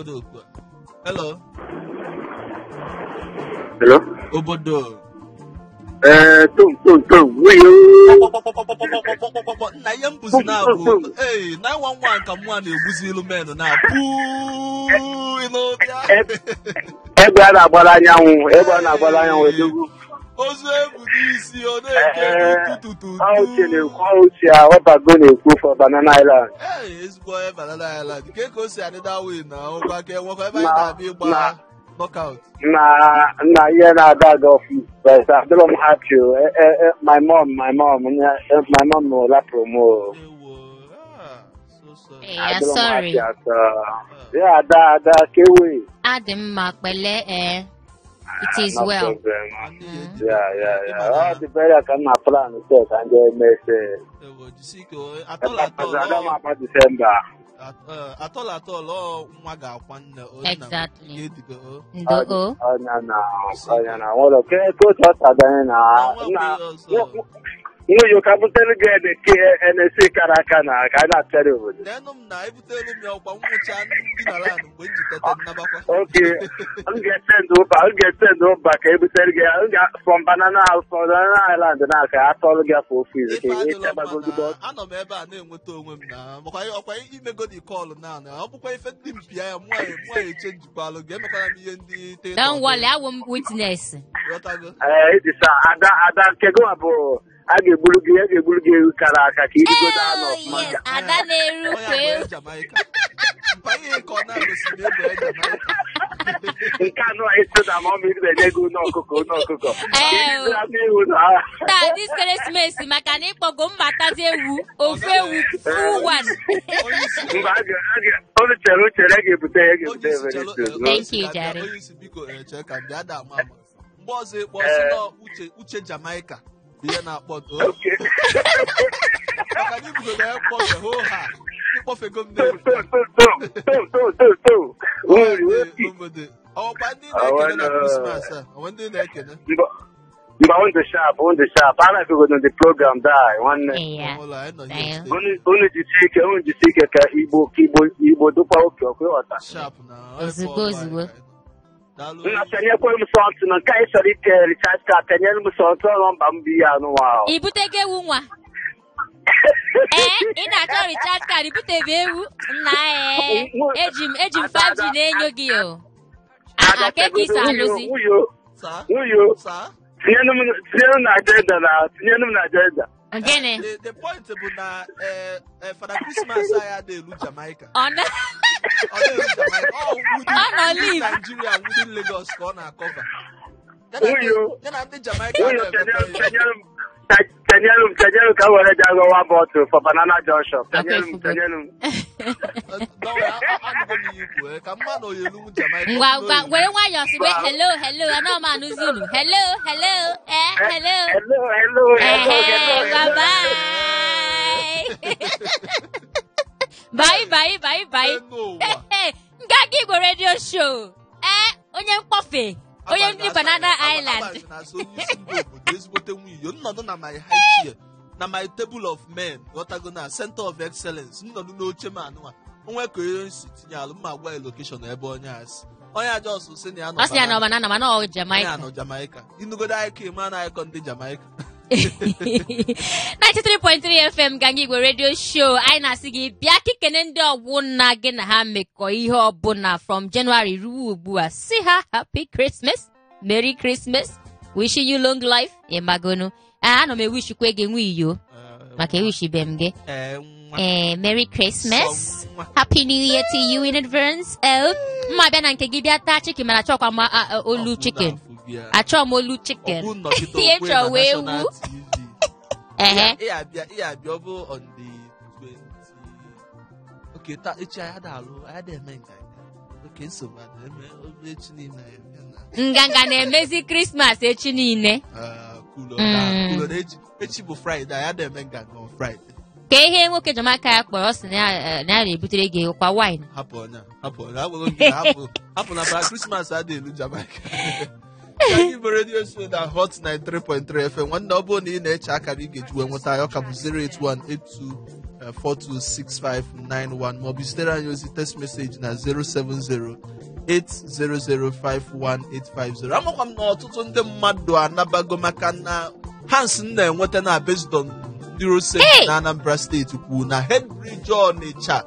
Hello. Hello. Obodo. Tom Tom Tom. Wuyo. Nna ihe mbuzi na bụ ee 911 ka mụ na-egbuzi ilu menụ na puu ịnụbịa. Egbe a na-agbara anyanwụ, egbe a na-agbara anyanwụ edogwu. Ozu ebu n'isi ọ na-eke tututu. Uche na-ekwu, Uche aghọtago na-ekwu for Banana Island. Ee, ezigbo onye Banana Island. Nke ka o si adịda win na ọgwa ka enwekwa ebe anyị na-abịa ịgba knockout. Na ihe na-aga aga ọfịs, but adịrọ m happy. My mom lapụrụ m. Yeah, sorry. Yeah, ada kewe. Adị mma kpele. It is well. Yeah. All the better can my plan set and they may say. December. Atọl ọ nwa ga-akwa nne. Exactly. Ndo. Na. Well, okay, go to na. Nwunye ka butere gị NSC kara aka na ka a na-achara obodo. Nenu m na ebutere m ya ọkwa nwụcha ndị nara anụ mgbe m ji tete nnabakwa. Okay, m ga-esend ụba ka ebutere gị from Banana Island na ka atọrọ gị afọ ofu izu ka anọ m ebe a na-enweta onwe m na makwa ọkwa imegodi kọlụ na ọ bụkwa ife ndị mpi ya mụa eche njikwalụ gị emekwara m ihe ndị Don't worry, I will witness. Ee, ada nke gị bụ a ga-egburu gị ewu kara aka ka irigodo anụ ọfụma. Ada na-eru ka ewu. Nke anụ a eso na mọmị na-enye gị ụlọ ọkụkọ. Taa dis Ekeresimesi maka na ịkpọgo mbatazi ewu ofu ewu full one. Mba, unu chere ga-ebute ya ga-ebute. Thank you, Jerry. Mgbe ọzọ ịkpọ sị na Uche Jamaica ihe na-akpọ maka na ibugo na ekpọfe hoo ha ịkpọfego m n'elu. Ọkwa ndị na-ekene na Christmas a onwe ndị na-ekene mba on the sharp anaghịgo na the program die nwanne. Unu jisi ike ka Igbo dụkwa oke ọkụ ịghọta. Ozugbo Nna tenyekwe m sọntụ na nke anyị chọrọ ike recharge card tenyere m sọntụ ọrụ mba m bụ ihe anụnwa ahụ. I butego ewu nwa? Ee, ị na-achọ recharge card ibutebe ewu? Nna eji m 5G na-enyo gị o. Aha ke ka isi alụzi? Nwunye, tinyenu m na agenda na agenda. Gịnị? The point bụ na Fada Christmas anyị adịghị elu Jamaica. Ọ nọ live. Nigeria within Lagos ka ọ na-akọva. Ya na ndị Jamaica tenyelu m ka were je agọwa bọtụl for Banana Junction. Tenyelu m. Ngwa were nwayọọ sị hello hello anọ m anụzi unu. Hello hello hello. Hello hello. Bye bye. Bye bye bye bye. Nganga Igbo Radio Show. Onye mkpọfe. Onye ndị Banana Island. Nnọdụ na my high chair, na my table of men, ghọtago na center of excellence, nnọdụ n'oche m anụnwa. Onwe ka onye si tinye alụ mma gwa location ebe onye a si. Onye a just sị na ya nọ. Ọ sị ya nọ Banana mana ọ Jamaica. Ya nọ Jamaica. Inugodo ike ma na icon ndị Jamaica. 93.3 FM Nganga Igbo Radio Show. Anyị na-asị gị bịa kikene ndị ọgwụ nna gị na ha mekọ ihe ọbụla from January ruo ugbu a. Si ha happy Christmas, Merry Christmas, wishing you long life. Ịmagonu ana m ewishikwa gị nwe iyo maka ewishibe m gị. Merry Christmas, Happy New Year to you in advance. Mma bịa na nke gị bịa taa chicken mana achọkwa m olu chicken. Achọ m olu chicken. Ihe chọrọ wee wu. Ihe abịa ọ bụ on the 20. Okay, taa echi anyị ada-alụ, anyị ada-eme nganga. Okay, nsogbu ada eme echi niile. Nganga na-emezi Christmas echi niile. Cool down. Cool down. Echi bụ Friday, ya na-eme nganga on Friday. Ka ihe nwoke Jamaica ya kpọrọ ọ sị na ya na-ebutere gị kwa wine. Hapụ onye hapụ onye hapụ na Christmas adịghị elu Jamaica. Anyị bụ redio show na Hot 93.3 FM. Nwanne ọ bụrụ na ị na-eche akara ị ga-eji wee nweta ya, ọ ka bụ 08182426591 maọbụ zitere anyị ozi text message na 07080051850. Amakwa m na ọtụtụ ndị mmadụ anabago maka na Hans na-enweta na based on ndị road safety na Anambra steeti kwuru na Head Bridge Ọnịcha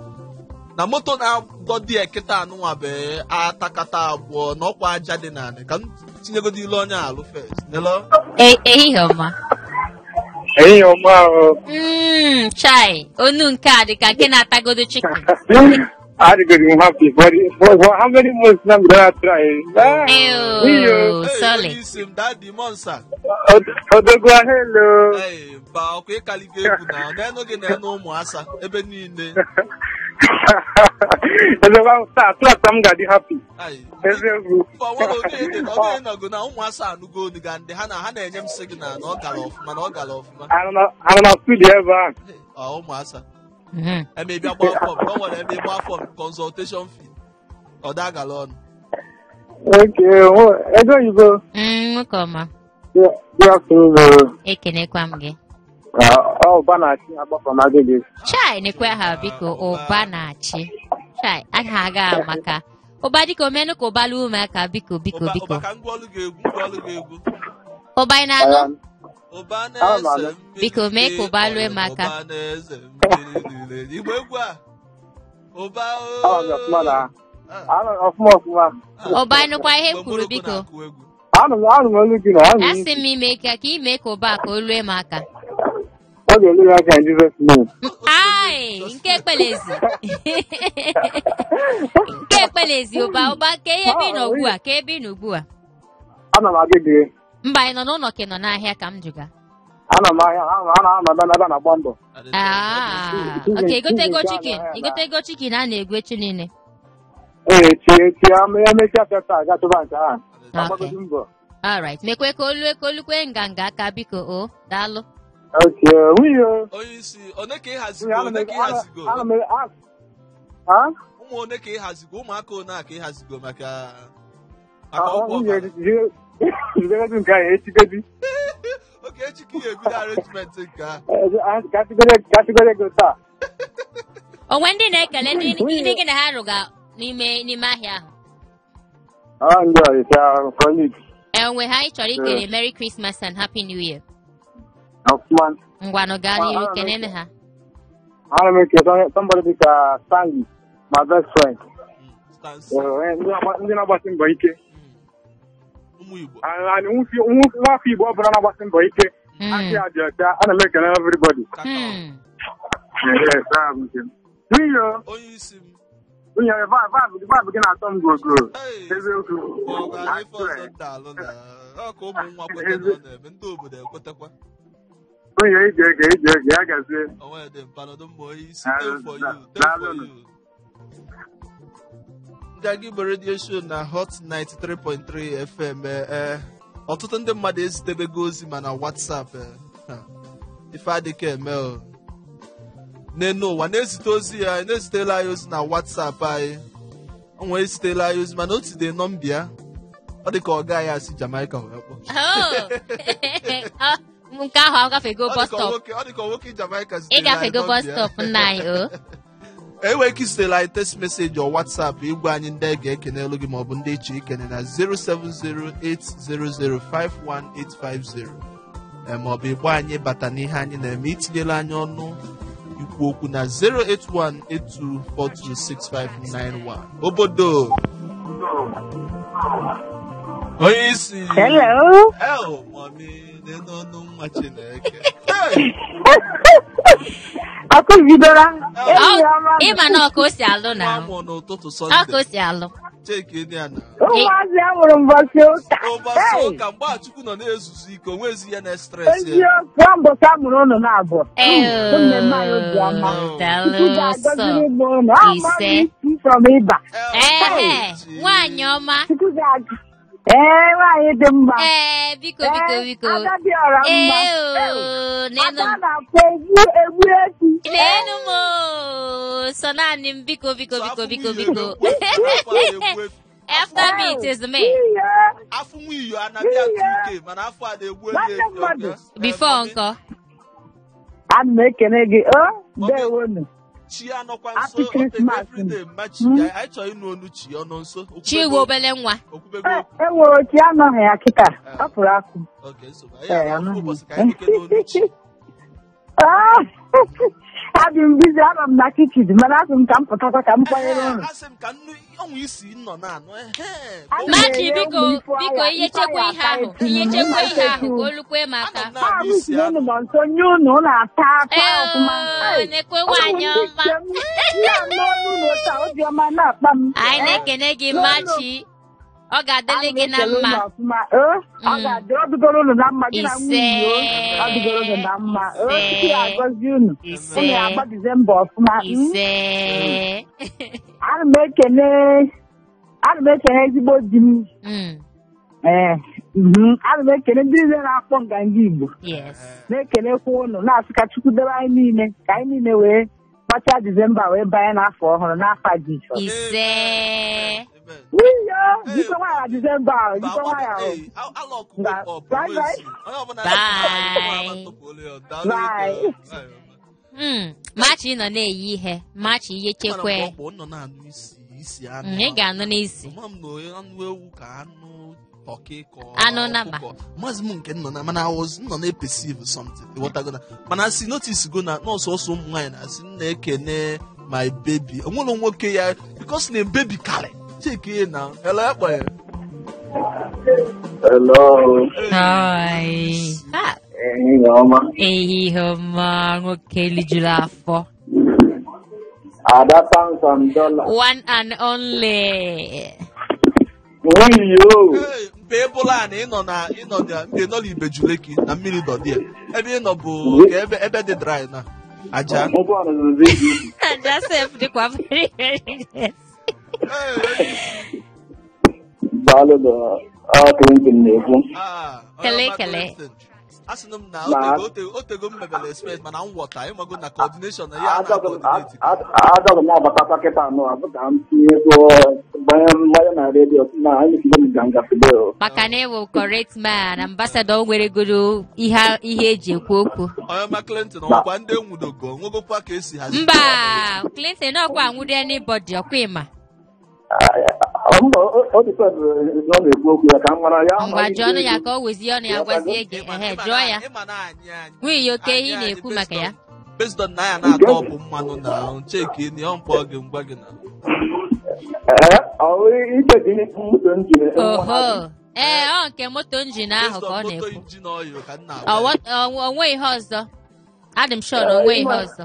na moto na-adọdị ekịta anụnwa bụ atakata abụọ na ọkwa aja dị n'anị ka m tinyegodi ilu onye alụ first. Hello? Ehihie ọma. Ehihie ọma o. Chai, onu nke a dị ka nke na-atagodo chicken. Adịgodi m happy for how many months now we don't try. Eyo, sorry. Isi m Daddy Monsa. Odogwa, hello. Ee, ba ọkwa ịkaligo egwu na n'enu gị na enu ụmụasa ebe niile. Odogwa, taa m ga-adị happy. Eziokwu. Ọ nọgụ na ụmụasa anụgo onu ga ndị ha na-enye m signal na ọ gara ọfụma na ọ gara ọfụma. Anọ na studio ebe ahụ. Ọ ụmụasa. Eme bịa gbaa fọm, ọ nwere ebe gbaa fọm consultation fee. Ọ dagala ọnụ. Okay, ego oyibo. Nwoke ọma. Good afternoon. Ekenekwa m gị. Ọ ụba na-achị agbakọ na agịgị. Chai, nekwe ha biko, ụba na-achị. Chai, aha aga maka. Ụba dịka omenụ ka ụba luo ụmụaka biko biko biko. Ụba ka ngwa ọlụ gị egwu, ngwa ọlụ gị egwu. Ụba ị na-anụ? Ụba na-eze mmiri. Biko mee ka ụba lue m aka. Ụba na-eze mmiri. Igbo egwu a. Ụba ooo. Ọfụma. Ụba ịnụkwa ihe m kwuru biko. Anụ m olu gị na asị m ime ka ime ka ụba ka o lue m aka. Ọ ga-elu ya aka in Jesus name. Ai, nke ekpelezi. Nke ekpelezi ụba ụba ka ihe ebe ị nọ ugbu a, ka ebe ị nọ ugbu a. Ana m agị gị. Mba, ị nọ n'ụlọ ka ị nọ n'ahịa ka m jụga. Ana m ahịa, ana m na-agba mbọ. Okay, igotego chicken, igotego chicken a na-egwu echi niile. Ee, chi emechaa afịa taa ga tụba nke ahụ. Agbagodi mbọ. All right, mekwe ka olu olukwe nganga aka biko o, daalụ. Okay, nwunye. Onye isi, one ka ị hazigo, one ka ị hazigo. Ụmụ one ka ị hazigo, ụmụaka one a ka ị hazigo maka ọgwụ ọbara. Jidegodi nke ahụ, echigodi. Okay, echi ka ị ga-ebido arrangement nke a. Ka ego taa. Onwe ndị na-ekele ndị gị na ha rụga n'ime ahịa ahụ. Ah, ndị ọrịa colleagues. Enwe ha ị chọrọ ikele Merry Christmas and Happy New Year. Ọfụma. Ngwanụ gaa n'iru kenene ha. Ana m ekele somebody dịka Stanley, my best friend. Ndị na-agbasi mbọ ike. Ụmụ Igbo. Nwafọ Igbo ọbụla na-agbasi mbọ ike. Aka ya dị ọcha, ana m ekele everybody. Onye isi m. Nwunye vibe gị na-atọ m gogo. Eziokwu. Ọ ka ụmụ nwa kweta na ọ na-eme, ndị obodo ekwetekwa. Nwunye ije ege ya gazie. Onwe dị mpanọdụ mbọ isi tell for you, tell for you. Nganga Igbo Radio Show na Hot 93.3 FM. Ọtụtụ ndị mmadụ ezitebego ozi mana WhatsApp ife adịka eme o. N'enu ụwa na-ezite ozi ya, na-ezitela anyị ozi na WhatsApp anyị. O nwere ezitela anyị ozi mana otu dị nọmba ya. Ọ dị ka ọ gaghị asị Jamaica wee kpọọ. Nke ahụ agafego bus stop. Ọ dị ka nwoke Jamaica zitere anyị ịgafego bus stop nna anyị o. Enwere ike izitela anyị text message or WhatsApp ịgwa anyị ndị a ga-ekene elu gị maọbụ ndị echi ikene na 07080051850 maọbụ ịgba anyị bata n'ihe anyị na-eme itinyela anyị ọnụ ikwu okwu na 08182426591. Obodo. Onye isi. Hello. Hello, mommy. N'ọnụ nwa Chineke. Hey! Akụzidora. Ịma na ọka o si alụ na. N'ụtụtụ Sọnde. Ọka o si alụ. Cheke dị ya na. Ụmụazị a mụrụ mbọsị ụka. Ụbọchị ụka mgbe Chukwu nọ na-ezuzu ike, o nwezi ya na-estres ya. Eziokwu, mbọsị a mụrụ ụnụ na-abụ. Mmemme anyị obi ọma. Chukwu ga-agọziri ụmụ ụnụ. Ama m isi from ịba. Ee, nwaanyị ọma. Chukwu Ee, nwaanyị dị mma. Ee, biko biko biko. Ada dị ọra mma. Ee, oo, n'enu Ada m. na-akpọ egwu egwu echi. N'enu m oo, sọ naanị m biko biko biko biko biko. After me it is me. Iyo. Afọ nwa anabịa 2K mana afọ a na-egbu Nwanne mmadụ. Before nkọ. Ana m ekene gị. O, ndewonu. Chi anọkwa nso Happy otego Christmas. everyday mma chi anyị chọrọ ịnụ onu chi ọnụ nso. Chi bụ obele nwa. Okwubego okwu. Enwere chi anọghị ya kịta. Ọ pụrụ akụ. Okay, nsogbu. Anyị ga-afụ ụbọchị ka anyị kene onu chi. Adị m bizi, anọ m na kichin mana asị m ka m pụtakwa ka m kwanyere ụlọ. Asị m ka nnu ọnwụ isi nọ na-anụ. Machi biko biko ihe chekwa ihe ahụ ihe chekwa ihe ahụ ka olukwe m aka. Ahụ si n'ụlọ nọ nso nye ụnụ ụnụ ata akwa ọfụma. Ee, na-ekwe nwaanyị ọma. Ya n'ọnụ ụlọ taa obiọma na-akpa m. Anyị na-ekene gị Machi. Ọ ga-adịrị gị na mma. Ọ ga-adị ọ dịgoro unu na mma gị na nwunye o. Ọ dịgoro unu na mma. Chukwu ya agọzi unu. Unu ya agba Disemba ọfụma. Ise. Ana m ekene ezigbo di m. Ee. Ana m ekene ndị niile na-akpọ nganga Igbo. Na-ekenekwa unu na-asị ka Chukwu debe anyị niile ka anyị niile wee gbachaa Disemba wee banye n'afọ ọhụrụ n'afọ Jizọs. Ise. Iyo, jikọ nwayọ Disemba, jikọ nwayọ. Bye bye. Bye. Machi nọ na-eyi ihe, Machi ihe chekwe. Ị ga-anụ n'isi. Anụ nama. Maazị m nke nọ na mana I was nọ na-epesive something. Mana si notice go na nọọsụ ọsọ ụmụ nwaanyị na-asị m na-ekene my baby. Onwere nwoke ya because na baby karị. Check in now. Hello, boy. Hello. Hi. Ehihie ọma nwoke lijuru afọ. Ada pounds and dollar. One and only. Oyo. Mgbe ebola na ịnọ na ịnọ na mgbe nọ n'Ibejuleki na mmiri dọ dị ebe ịnọ bụ ka ebe dị dry na aja. Aja sef dịkwa very very nice. Daalụ Clinton na-ekwu. Kele kele. Asị m na otego m mebere express mana m ghọta ịmago na coordination na ya na-coordinate. Achọghị m abatakwa kịta anụ abụ ka m tinye ego gbanye na redio na anyị sigo m ganga fidel. Maka na ịwụ correct man, ambassador nwere goro ihe eji ekwu okwu. Onye Clinton ọkwa ndị enwudogo nwegokwa ka esi hazi. Mba, Clinton ọkwa anwụdo anybody ọkwa ịma. Mba, o dịpendụ na ọ na-ekwu okwu ya ka m mara ya. Ngwa jụọ ọnụ ya ka o wezie ọnụ ya gwazie gị. Ehe, jụọ ya. Nwunye oke ihe ị na-ekwu maka ya. Based on na ya na-atọ ọbụ mmanụ na cheki na ọ mkpọ gị ngwa gị na. Ee, ọ icheki moto njin. Oho. Ee, ọ nke moto njin ahụ ka ọ na-ekwu. O nweghị ihe ọzọ. Adị m sure na o nweghị ihe ọzọ.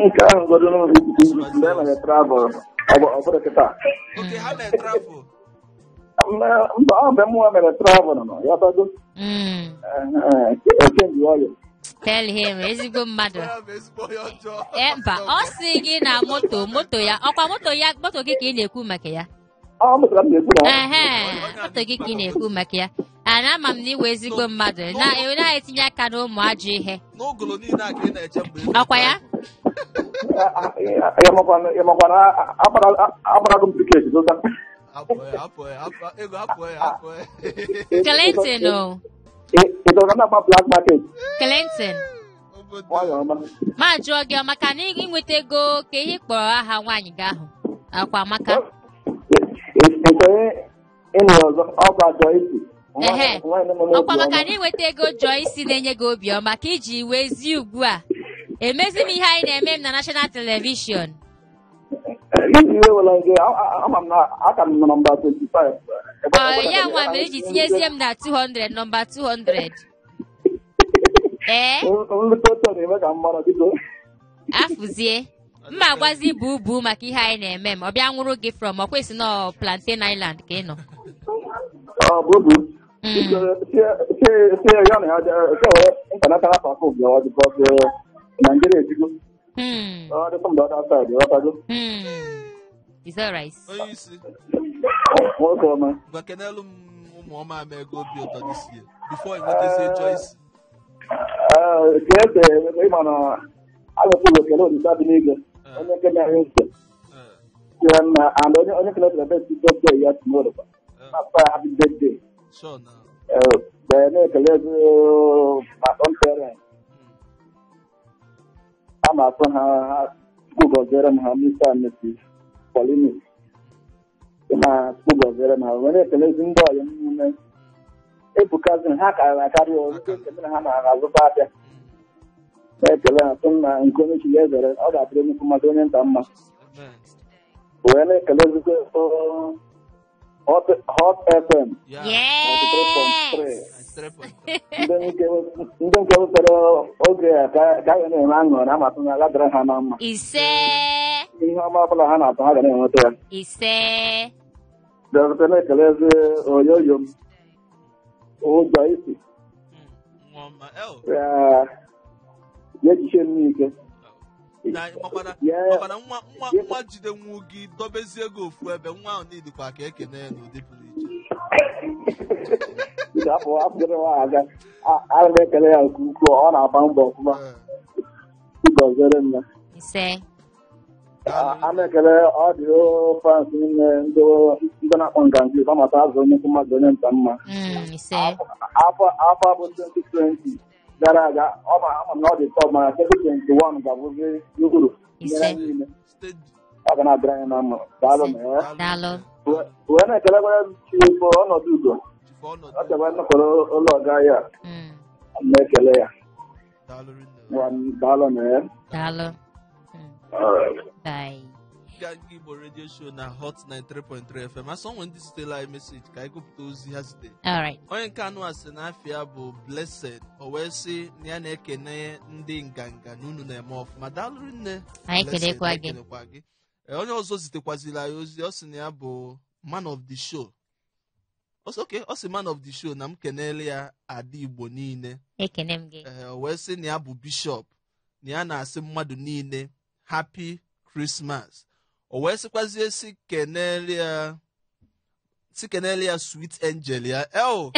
Nke ahụ godo n'ụlọ mgbe e mere travel. Ọ bụrụ kịta. Okay, ha mere travel. Mba, ọ bụ mụnwa mere travel nọ, ya bago. Echenji ọyọ. Tell him, ezigbo mmadụ. Mba, ọ sị gị na moto ya, ọkwa moto ya, moto gị ka ị na-ekwu maka ya. Ọ moto ka m na-ekwu na. Ehe, moto gị ka ị na-ekwu maka ya. Ana ama m na iwe ezigbo mmadụ na-etinye aka n'ụmụ ajọ ihe. N'ogolo niile a ka ị na-eche mgbe. Ọkwa ya? Agbarago m tiketi zụta. Clinton o. Ị dọrọ na-agba black market. Clinton. Ma jụọ gị maka na ịnweta ego ka ihe kpọrọ aha nwaanyị gị ahụ akwa Amaka. Ehe, ọkwa maka na ịnweta ego Joyce na-enye gị obiọma ka iji wee zie ugbu a. Emezi m ihe anyị na-eme m na national television. Ọ ya nwa mere iji tinyezie m na 200 nọmba 200. Ee? Afụzie. Mma agwazi bụ maka ihe anyị na-eme m. Ọ bịa nwụrụ gị from ọ kwesị nọ Plantain Island ka ị nọ. Nigeria ejigo. Ọ dị from the other side, ịghọtago? It's all right. Onye isi. Nwoke ọma. Ngwa, kenelu m ụmụ ọma ama ego obi ụtọ this year before ị nwetazie choice. Ka ese ịma na agụpụrụ ekele Olisa dị n'igwe. Onye nke na-enye ntị. Ya na and onye kele celebrate birthday ya tomorrow. Na happy birthday. Sure na. Ee, na-ekele ezi my own parents. A na-asụ ha Chukwu gọziere m ha, Mr. and Mrs. Paulinus. Ma Chukwu gọziere m ha. Wee na-ekelezi ndị ọyị m niile. Ebukazi ha karịrị akarị o, ndị ekele ha na-azụta abịa. Na-ekele ha sị m na nke onye chi ya ezere, ọ ga-adịrị nnukwu mmadụ onye nta mma. Amen. Wee na-ekelezikwa Hot FM Yeah. 93.3. Yes. 93.3. Ndị nke wetara oge a ka a ga na-eme aṅụrị amasị na ala dịrị ha na mma. Ise. Ihe ọma ọbụla ha na-atụ ha ga na-enweta ya. Ise. Dọkịta na-ekelezi oyoyo m ụjọ isi Nwa ọma. El. ya ya ejiche m n'ike. Na makwana Ya- makwana nwa nwa nwa jide nwu gị dobezie gị ofu ebe nwa ahụ niile ka ekene ya n'ụdị pụrụ iche. Biko, afọ afọ nwa aga ana m ekele ya nke ukwuu, ọ na-agba mbọ ọfụma. Gọziere m ya. Ise. A na-ekele ọ dị fans niile, ndị na-akpọ nganga Igbo amata azụ onye ukwu mmadụ onye nta mma. Ise. Afọ bụ 2020 gara aga, ọ ma ama m na ọ dị tọ, mana 2021 ga-abụzi uru nyere Ise. niile. Steady. Ọ ga na-adịrị anyị na mma. Daalụ na ya. Daalụ. Wee na-ekelekwara Chief ọnọdụ ugo. Chief ọnọdụ. Ọ chekwa nnọkọrọ ụlọ ọga ya. Na-ekele ya. Daalụ rinne. Ngwa, daalụ na ya. Daalụ. Alright. Bye. Nganga Igbo Radio Show na Hot 93.3 FM. Asọ nwe ndị zitere anyị message ka anyị gụpụta ozi ha zitere. All right. Onye nke anụ a sị na afịa bụ Blessed, o wee sị na ya na-ekene ndị nganga na unu na-eme ọfụma. Daalụ rinne. Anyị Blessed, kelekwa anyị gị. kelekwa gị. Onye ọzọ zitekwaziri anyị ozi, ọ sị na ya bụ man of the show. Ọ sị okay, ọ sị man of the show na m kenele ya ada Igbo niile. Ekene m gị. Ee, o wee sị na ya bụ bishọp, na ya na-asị mmadụ niile happy Christmas. O wee sịkwazie sị kenele ya, sị kenele ya sweet angel ya eo.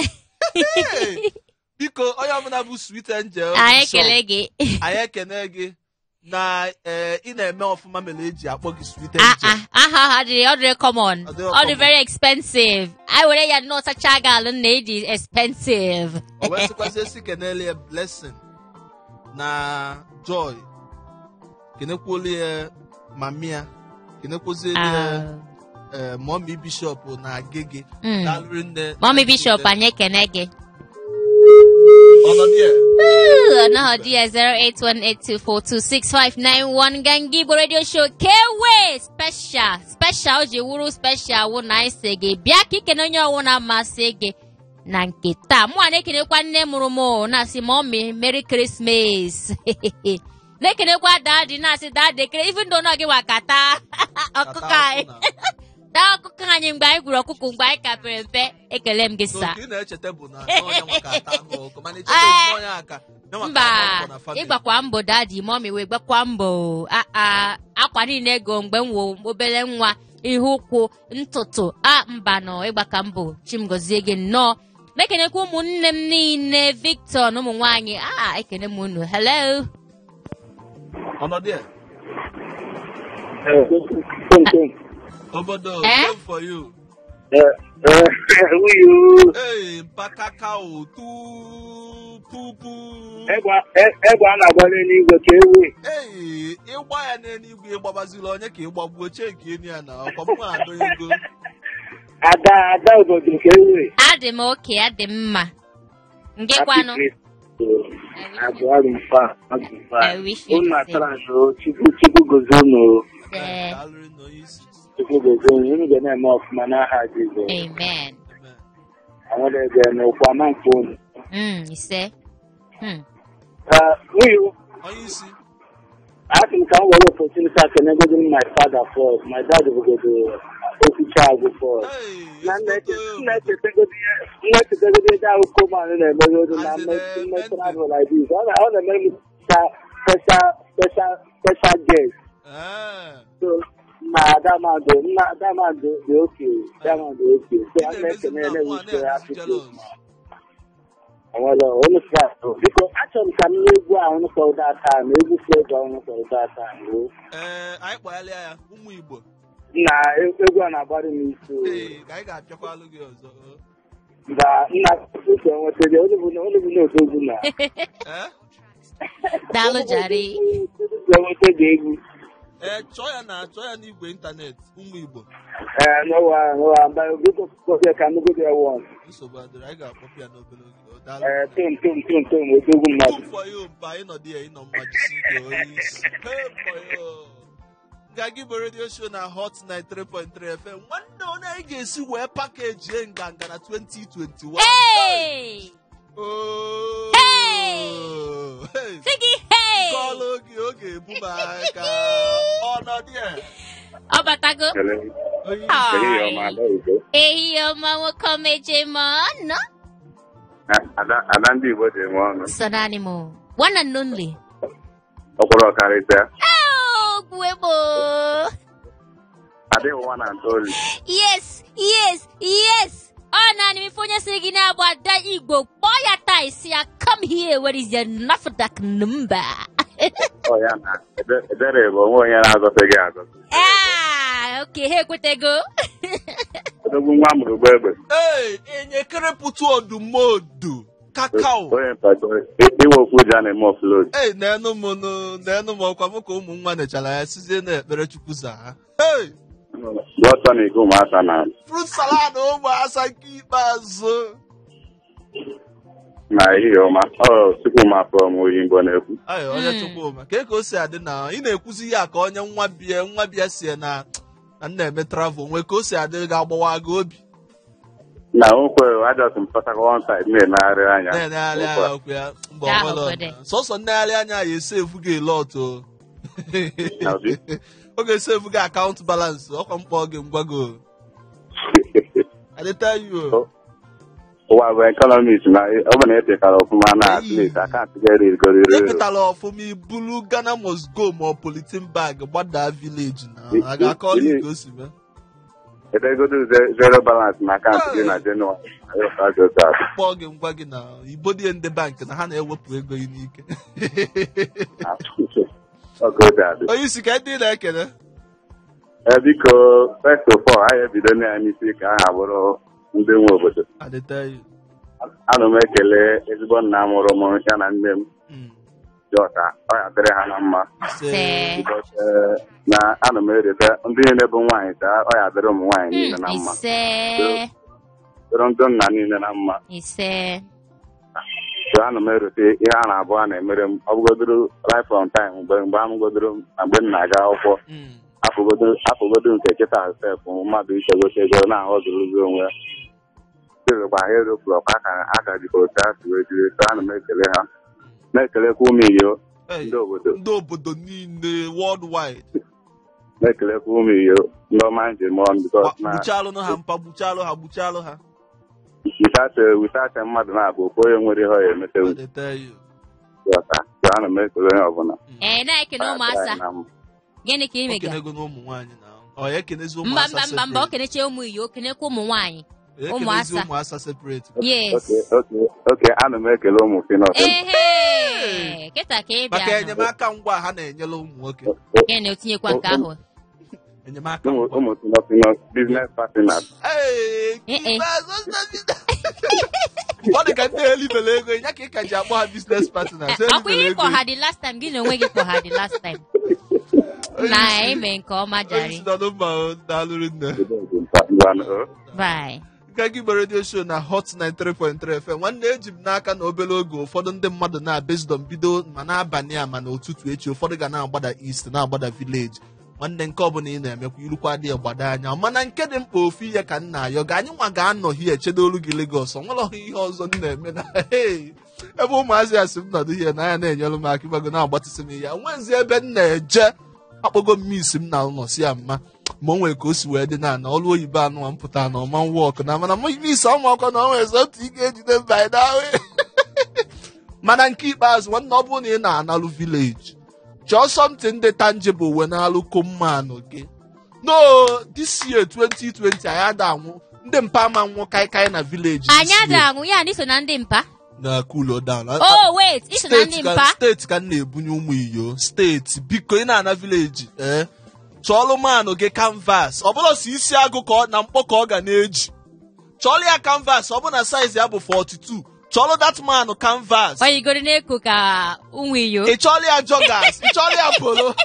Hey! Biko, onye ọbụla bụ sweet angel Anyị bishọp, ekele gị. Anyị ekene gị na ee, ị na-eme ọfụma mere eji akpọ gị sweet Ah, angel. ah, aha ha dị, ọ dịrị common. Ọ dịrị Ọ dị common. very expensive. Anyị were ya nnọọ sacha gị alụ na ịdị expensive. O wee sịkwazie sị kenele ya blessing na joy, kenekwuolu ya mamia, kenekwuzielu ya Ah. ee, mommy bishọp na agege. Daalụ nne. Mommy Bishop, anyị ekene gị. Ọnọdụ ya. Ọnọdụ ya 08182426591. Nganga Igbo Radio Show kewe special special o ji wuru special wụ na anyị sị gị bịa ka ikene onye ọwụ na-amasị gị na nke taa. Mụ a na-ekenekwa nne mụrụ m o, na-asị mommy, Merry Christmas. Na-ekenekwa daddy, na-asị daddy ekele, even though na gị wakata ọkụkọ anyị, taa ọkụkọ anyị mgbe anyị gwuru ọkụkọ mgbe anyị ka pere mpe. Ekele m gị So sa. nke ị na-echeta bụ na onye nwa ka ata anụ ọkụkọ, mana echeta onye aka ya nwa ka Mba. agba mbọ na family. Ịgbakwa mbọ, daddy, mommy wee gbakwa mbọ. Aa, akwa niile ego mgbe m wo obere nwa, ihe ụkwụ ntụtụ a, mba nọ ịgbaka mbọ. Chimgozie gị nnọọ. Na-ekenekwa ụmụnne m niile, Victor na ụmụ nwaanyị a, ekene m unu. Hello. Ọnọdụ ya. Obodo. Eh? Game for you. Uyu. Hey, mpakaka otu pupu. Egbe a na-agba n'eluigwe ka ewe. Hey, ịgba ya n'eluigwe, ịgbabazila onye ka ịgbagbuo cheki enu ya na ọkwa mụ adọ ego. Ada ada obodo ka ewe. Adị m oke, adị m mma. Ngekwanụ? Abụọ mfa mfa. I wish you Unu the same. atara nụ, Chukwu Chukwu gozie unu. Ee, Daalụ na onye isi. Chukwu gozie unu. Unu ga na-eme ọfụma n'aha Jizọs. Amen. Amen. Anwere ebe n'ụkwụ ama nke unu. Ise. Uyu, Onye isi. asị m ka m were opportunity a kenegodo my father first. My dad bụgodo okwucha agwụ first. Hey, Na ezigbote. nna echetagodo ebe ahụ koman na-emegodo na As in, mme mental. Travel like this. Ọ na-emere m special special special guest. Eh, So Na Adamado, nna Adamado dị oke, Adamado oke. So Ị a na-emezi na-ekene na na mụ a ewuche na-adịzi happy jealous. Christmas. Enwere unu sị biko achọrọ m ka m nye egwu ahụ unu kpọrọ data na egwu Flavour unu kpọrọ data o. Ee, anyị kpọghalịa ya ụmụ Igbo. Nna egwu a na-agbarụ m isi o. Ee, ka anyị ga-apịakwalụ gị ọzọ. Mba nna uche nwetara unu bụ na unu bụ na odogwu na. Ee? Daalụ jare. Uche nweta gị egwu. Ee, chọọ ya na chọọ ya n'igwe ịntanetị ụmụ Igbo. Ee, n'ụwa n'ụwa mba biko kpọbịa ka nnukwu ya wọn. Nsogbu adịrị, anyị ga-akpọpụ ya n'obere oge. Ọ daalụ. Ee, tom tom tom tom odogwu mmadụ. Two for you, mpa ịnọdụ ya ịnọ mma jisi ike onye isi. Hey, for you. Nganga Igbo radio show na Hot 93.3 FM. Nwanne onye anyị ga-esi wee package nganga na 2021. Hey! Oh. Hey! Hey! Sị gị hey! Kọlụ gị oge ebu m aka. Ọnọdụ ya. Ọ batago. Onye isi. Hi. Ehihie ọma, Ada Igbo. Ehihie ọma nwoke ọma ma ọnụ. Ada ndị Igbo ji eme ọnụ. Sọ naanị m. One and only. Ọkwụrụ ọkarịsịa. Oh, gwebo. Adịghị nwa na ntolu. Yes, yes, yes. Ọ naanị m ife onye sịrị gị na-agba Ada Igbo kpọọ ya taa isi ya come here where is your NAFDAC number? Ọ ya na ebere bụ onwe onye na-azọte gị azọte. Ah, okay, ha ekwetego. Odogwu nwa mụrụ ụgbọ egbe. Ee, enyekere pụtụ odumodu. Kakao. Onye mpako iwe okwu ji a na-eme offload. Ee, n'enu m nụ, n'enu m ọkwa m ka ụmụ nwa nechara ya sizie na-ekpere Chukwu zaa ha. Hey! Blood tonic ụmụaka na Fruit salad ụmụasa nke ikpeazụ. Na ehihie ọma. Ọ Chukwuma from Oyingbo na-ekwu. Ayo, onye Chukwuma, ka o si adị na ị na-ekwuzi ya ka onye nwa bịa si na na m na-eme travel nwee ka o si adị ga-agbawa gị obi. Na okwe ajọsị m pọtakwa one side na-enegharị anya. Na-enegharị anya okwu ya mba Ka ahụ ọbụla kwede. Sọsọ nnegharị anya ya esefu gị a lot o. Na obi? Ọ ga-esefu gị account balance ọkwa mkpọ gị ngwa go. I dey tell you o. Ụwa bụ economist na ọ bụ na epekara ọfụma na at least account ga-erigoriri. Epụtala ọfụma ibulu Ghana must go ma ọ polythene bag gbadaa village na a ga-akọọlụ gị ka o si mee. Edegodu zero balance na account gị na Jenụwarị. Kpọọ gị ngwa gị na ibodie ndị bank na ha na-ewepụ ego gị n'ike. Ọkụ obi adị. Onye isi ka ndị na-ekele. Ee, biko first of all anyị ebido na ya n'isi ka aha bụrụ ndị nwe obodo. I dey tell you. Ana m ekele ezigbo nna mụrụ m ya na nne m Jọta, ọ ya dịrị ha na mma. Ise. Because, na ana m erete ndị niile bụ nwaanyị ka ọ ya dịrị ụmụ nwaanyị niile na mma. Ise. Dịrị ndị nna niile na mma. Ise. So ana m erute ihe a na-abụ a na-emere m ọ bụgodoro right from time mgbe amụgodoro m na mgbe m na-aga akwụkwọ afụgodo nke kịta sef mmadụ ichegote ego na-ahọzụrụzi onwe ya sịrịkwa ha erofulọkwa aka jikọ otu a si wee jiri. So ana m ekele ha na-ekelekwa ụmụ iyo Hey, ndị obodo ndị obodo niile worldwide. Na-ekelekwa ụmụ iyo ndị ọma njem ọnụ because na Gbuchalụ ha mpa, gbuchalụ ha, gbuchalụ ha. Without mmadụ na-abụ ofu onye nwere ihe ọ ya emetewu. I dey tell you. Ghọta. So ana m ekele onye ọbụla. Ee, na-ekene Ọ ya dịrị ụmụasa. anyị na mma. Gịnị ka ị O mega? kenego na ụmụ nwaanyị na ọ ya ekenezi Mba ụmụasa mba mba mba, o separate. keneche ụmụ iyo, o kenekwa ụmụ nwaanyị. Ya ekenezi ụmụasa. ụmụasa separate. Yes. Okay, ana m ekele ụmụ Finọs. Ehe. Kịta ka ị Maka bịa nụ. enyemaka ngwa ha na-enyere ụmụ nwoke. Gịnị o tinyekwa nke ahụ? Enyemaka ụmụ ngwa. Ụmụ Finọs Finọs business partners. Hey, Eh, eh. Ọ dị ka ndị elibele ego ya ka ị ka ji akpọ ha business partners. Ọkwa Elibele ihe ego. ịkpọ ha the last time, gị na onwe gị kpọ ha the last time. Onye Na isi- eme nke ọma onye jare. isi nọ mba o, daalụ nne. Ngwanụ, o. Bye. Nganga Igbo radio show na Hot 93.3 FM. Nwanne, eji m n'aka na obere oge ụfọdụ ndị mmadụ na based on bido ma n'abalị a ma n'ụtụtụ echi ụfọdụ ga na-agbada east na-agbada village. Nwanne, nke ọbụla ị na-emekwa irukwa dị gbado anya mana nke dị mkpa ofu ihe ka m na-ayọ ga anyị nwa ga-anọ hie chedo olu gị Lagos ọ nwere ihe ọzọ m na-eme na hey, ebe ụmụazị a si m nọdụ hie na anya na-enyere m aka ịgbago na-agbatịsị m ihe nwezi ebe m na-eje akpọgo m isi m na ụlọ si ya mma ma o nwere ka o si wee dị na na ọrụ oyibo anụ a mpụta na ọma wọk na mana isi ọmụakwụkwọ na ọ nwere otu ike ejide mba anyị na mana nke ikpeazụ nwanne ọ bụrụ na ị na-analụ village chọọ something dị tangible wee na-alụ kommanụ gị. No, this year 2020 anyị ada anwụ ndị mpa ama nwụ kaikai na village. Anyị ada anwụ ya na iso na ndị mpa. Na cool down. Oh wait, iso na ndị mpa. Steeti ka m na-ebunye ụmụ iyo. Steeti biko ị na-ana village chọọlụ manụ gị canvas. Ọ bụrụ si isi agụ ka na mkpọ ka ọ ga na-eji. Chọọlụ ya canvas, ọ bụ na size ya bụ 42. Chọọlụ that man canvas. Oyigoro na-eko ka ụmụ iyo. Ị chọọlụ ya joggers, ị chọọlụ ya polo.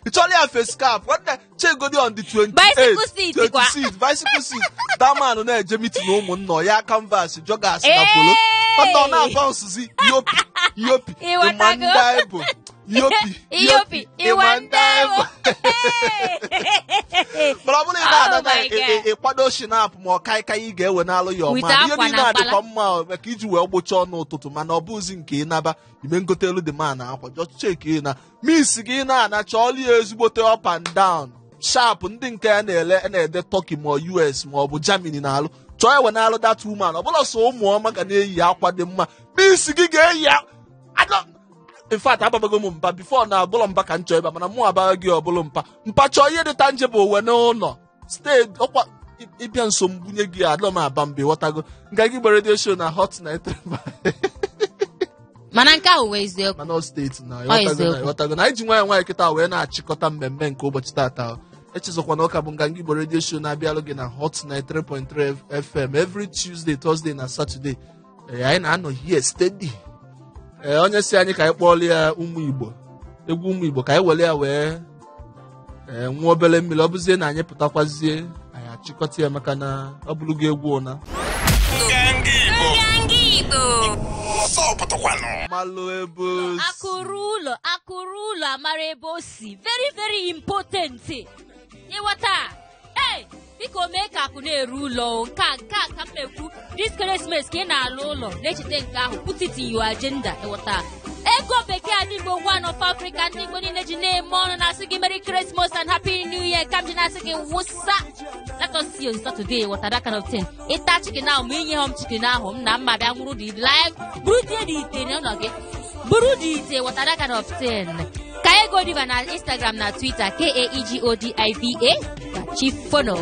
Ị chọọlụ ya face cap. Nwanne chegodi on the 28. Bicycle seat kwa. 26 bicycle seat. That man na-eje meeting ụmụnna ya canvas, joggers na polo. Nwanne ọ na-abounce yopi yopi. Ịghọtago? Yopi Yopi, ịwandaibo. Mana ọ bụrụ ị na-ada na ịkwado shinap ma ọ kaikai ị ga-ewe n'alụ ya ọma. Ihe niile adịkwa mma maka iji wee gbochaa ọnụ ụtụtụ, mana ọ bụzi nke ịnaba ime ngote elu dị ma na akwa just check ị na miss gị na-ana chọọlụ ya ezigbote up and down sharp ndị nke ya na-ele na-ede Turkey ma US ma ọ bụ Germany na-alụ. Chọọ ewe n'alụ that woman. Ọ bụla sọ ụmụ ọma ga na-eyi akwa dị mma, miss gị ga-eyi. In fact, ababago m mpa before na abụlọ mpa ka m chọọ ịba, mana mụ abaghị gị ọbụlụ mpa. Mpa chọọ ihe dị tangible uwe n'ụlọ steeti ọkwa ịbịa nso mbunye gị adọ m aba mba ịghọtago. Nga gị gbara redio show na Hot 93. Mana nke ahụ wee eziokwu. Mana steeti na ịghọtago na anyị ji nwayọọ nwayọọ kịta wee na-achịkọta mmemme nke ụbọchị tata. Echezọkwa na ụka bụ Nganga Igbo redio show na-abịalụ gị na Hot 93.3 FM every Tuesday, Thursday na Saturday. Anyị na-anọ here steady. Onye si anyị ka anyị kpọọlụ ya ụmụ Igbo, egwu ụmụ Igbo ka anyị were ya wee nwụọ obere mmiri. Ọ bụzie na anyị pụtakwazie anyị achịkọta ya maka na ọ bụrụgo egwu ụna. Malụ ebe akụrụ ụlọ amara ebe o si. Very very important. Ịghọta? Ee, biko mee ka akụ na-eru ụlọ. Nke a ka m na-ekwu this Christmas ka ị na-alụ ụlọ na-echeta nke ahụ, put it in your agenda. Ịghọta? Ego bekee ndị Igbo one of Africa, ndị Igbo niile ji na-eme ọnụ na-asị gị Merry Christmas and Happy New Year. Ka m ji na-asị gị wụsa. Let us see on Saturday. What that kind of thing. Ịta chicken ahụ ma inye hom chicken ahụ m na mma bịa nwụrụ dị live buru die dị ite n'ụlọ gị buru dị ite. What that kind of thing. Ka Ego Diva na Instagram na Twitter KAEGODIVA Chifono.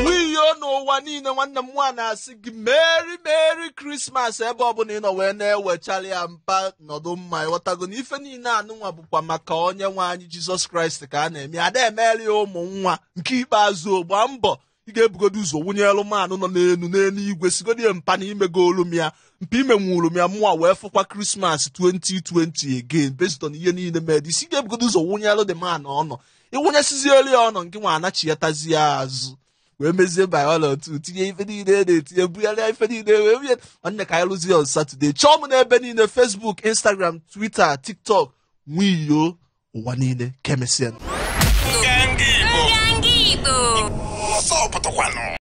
Wiyo n'ụwa niile nwanne m nwa na-asị gị Merry Merry Christmas ebe ọbụla ị nọ wee na-ewechara ya mpa nọdụ mma. Ịghọtago na ife niile anụnwa bụkwa maka onye nwe anyị Jizọs Kraịst ka a na-eme. Ada emeri ya ụmụ nwa nke ikpeazụ. Gbaa mbọ ị ga-ebugodo ụzọ wụnyelu manụ nọ n'elu n'elu igwe sigodi ya mpa na imego olu m ya mpa imenwuru m ya mụnwa wee fụkwa Christmas 2020 again based on ihe niile mere. Isi ga-ebugodo ụzọ wụnyelu dị manụ ọnọ ịwụnyesizi elu ya ọnọ nke nwa anachiatazi ya azụ wee mezie biology tinye ife niile na-etinye bugharịa ife niile wee nwunye nwanne ka anyị lụzie on Saturday. Chọọ m n'ebe niile Facebook, Instagram, Twitter, TikTok, Nwiyo ụwa niile kemesịa.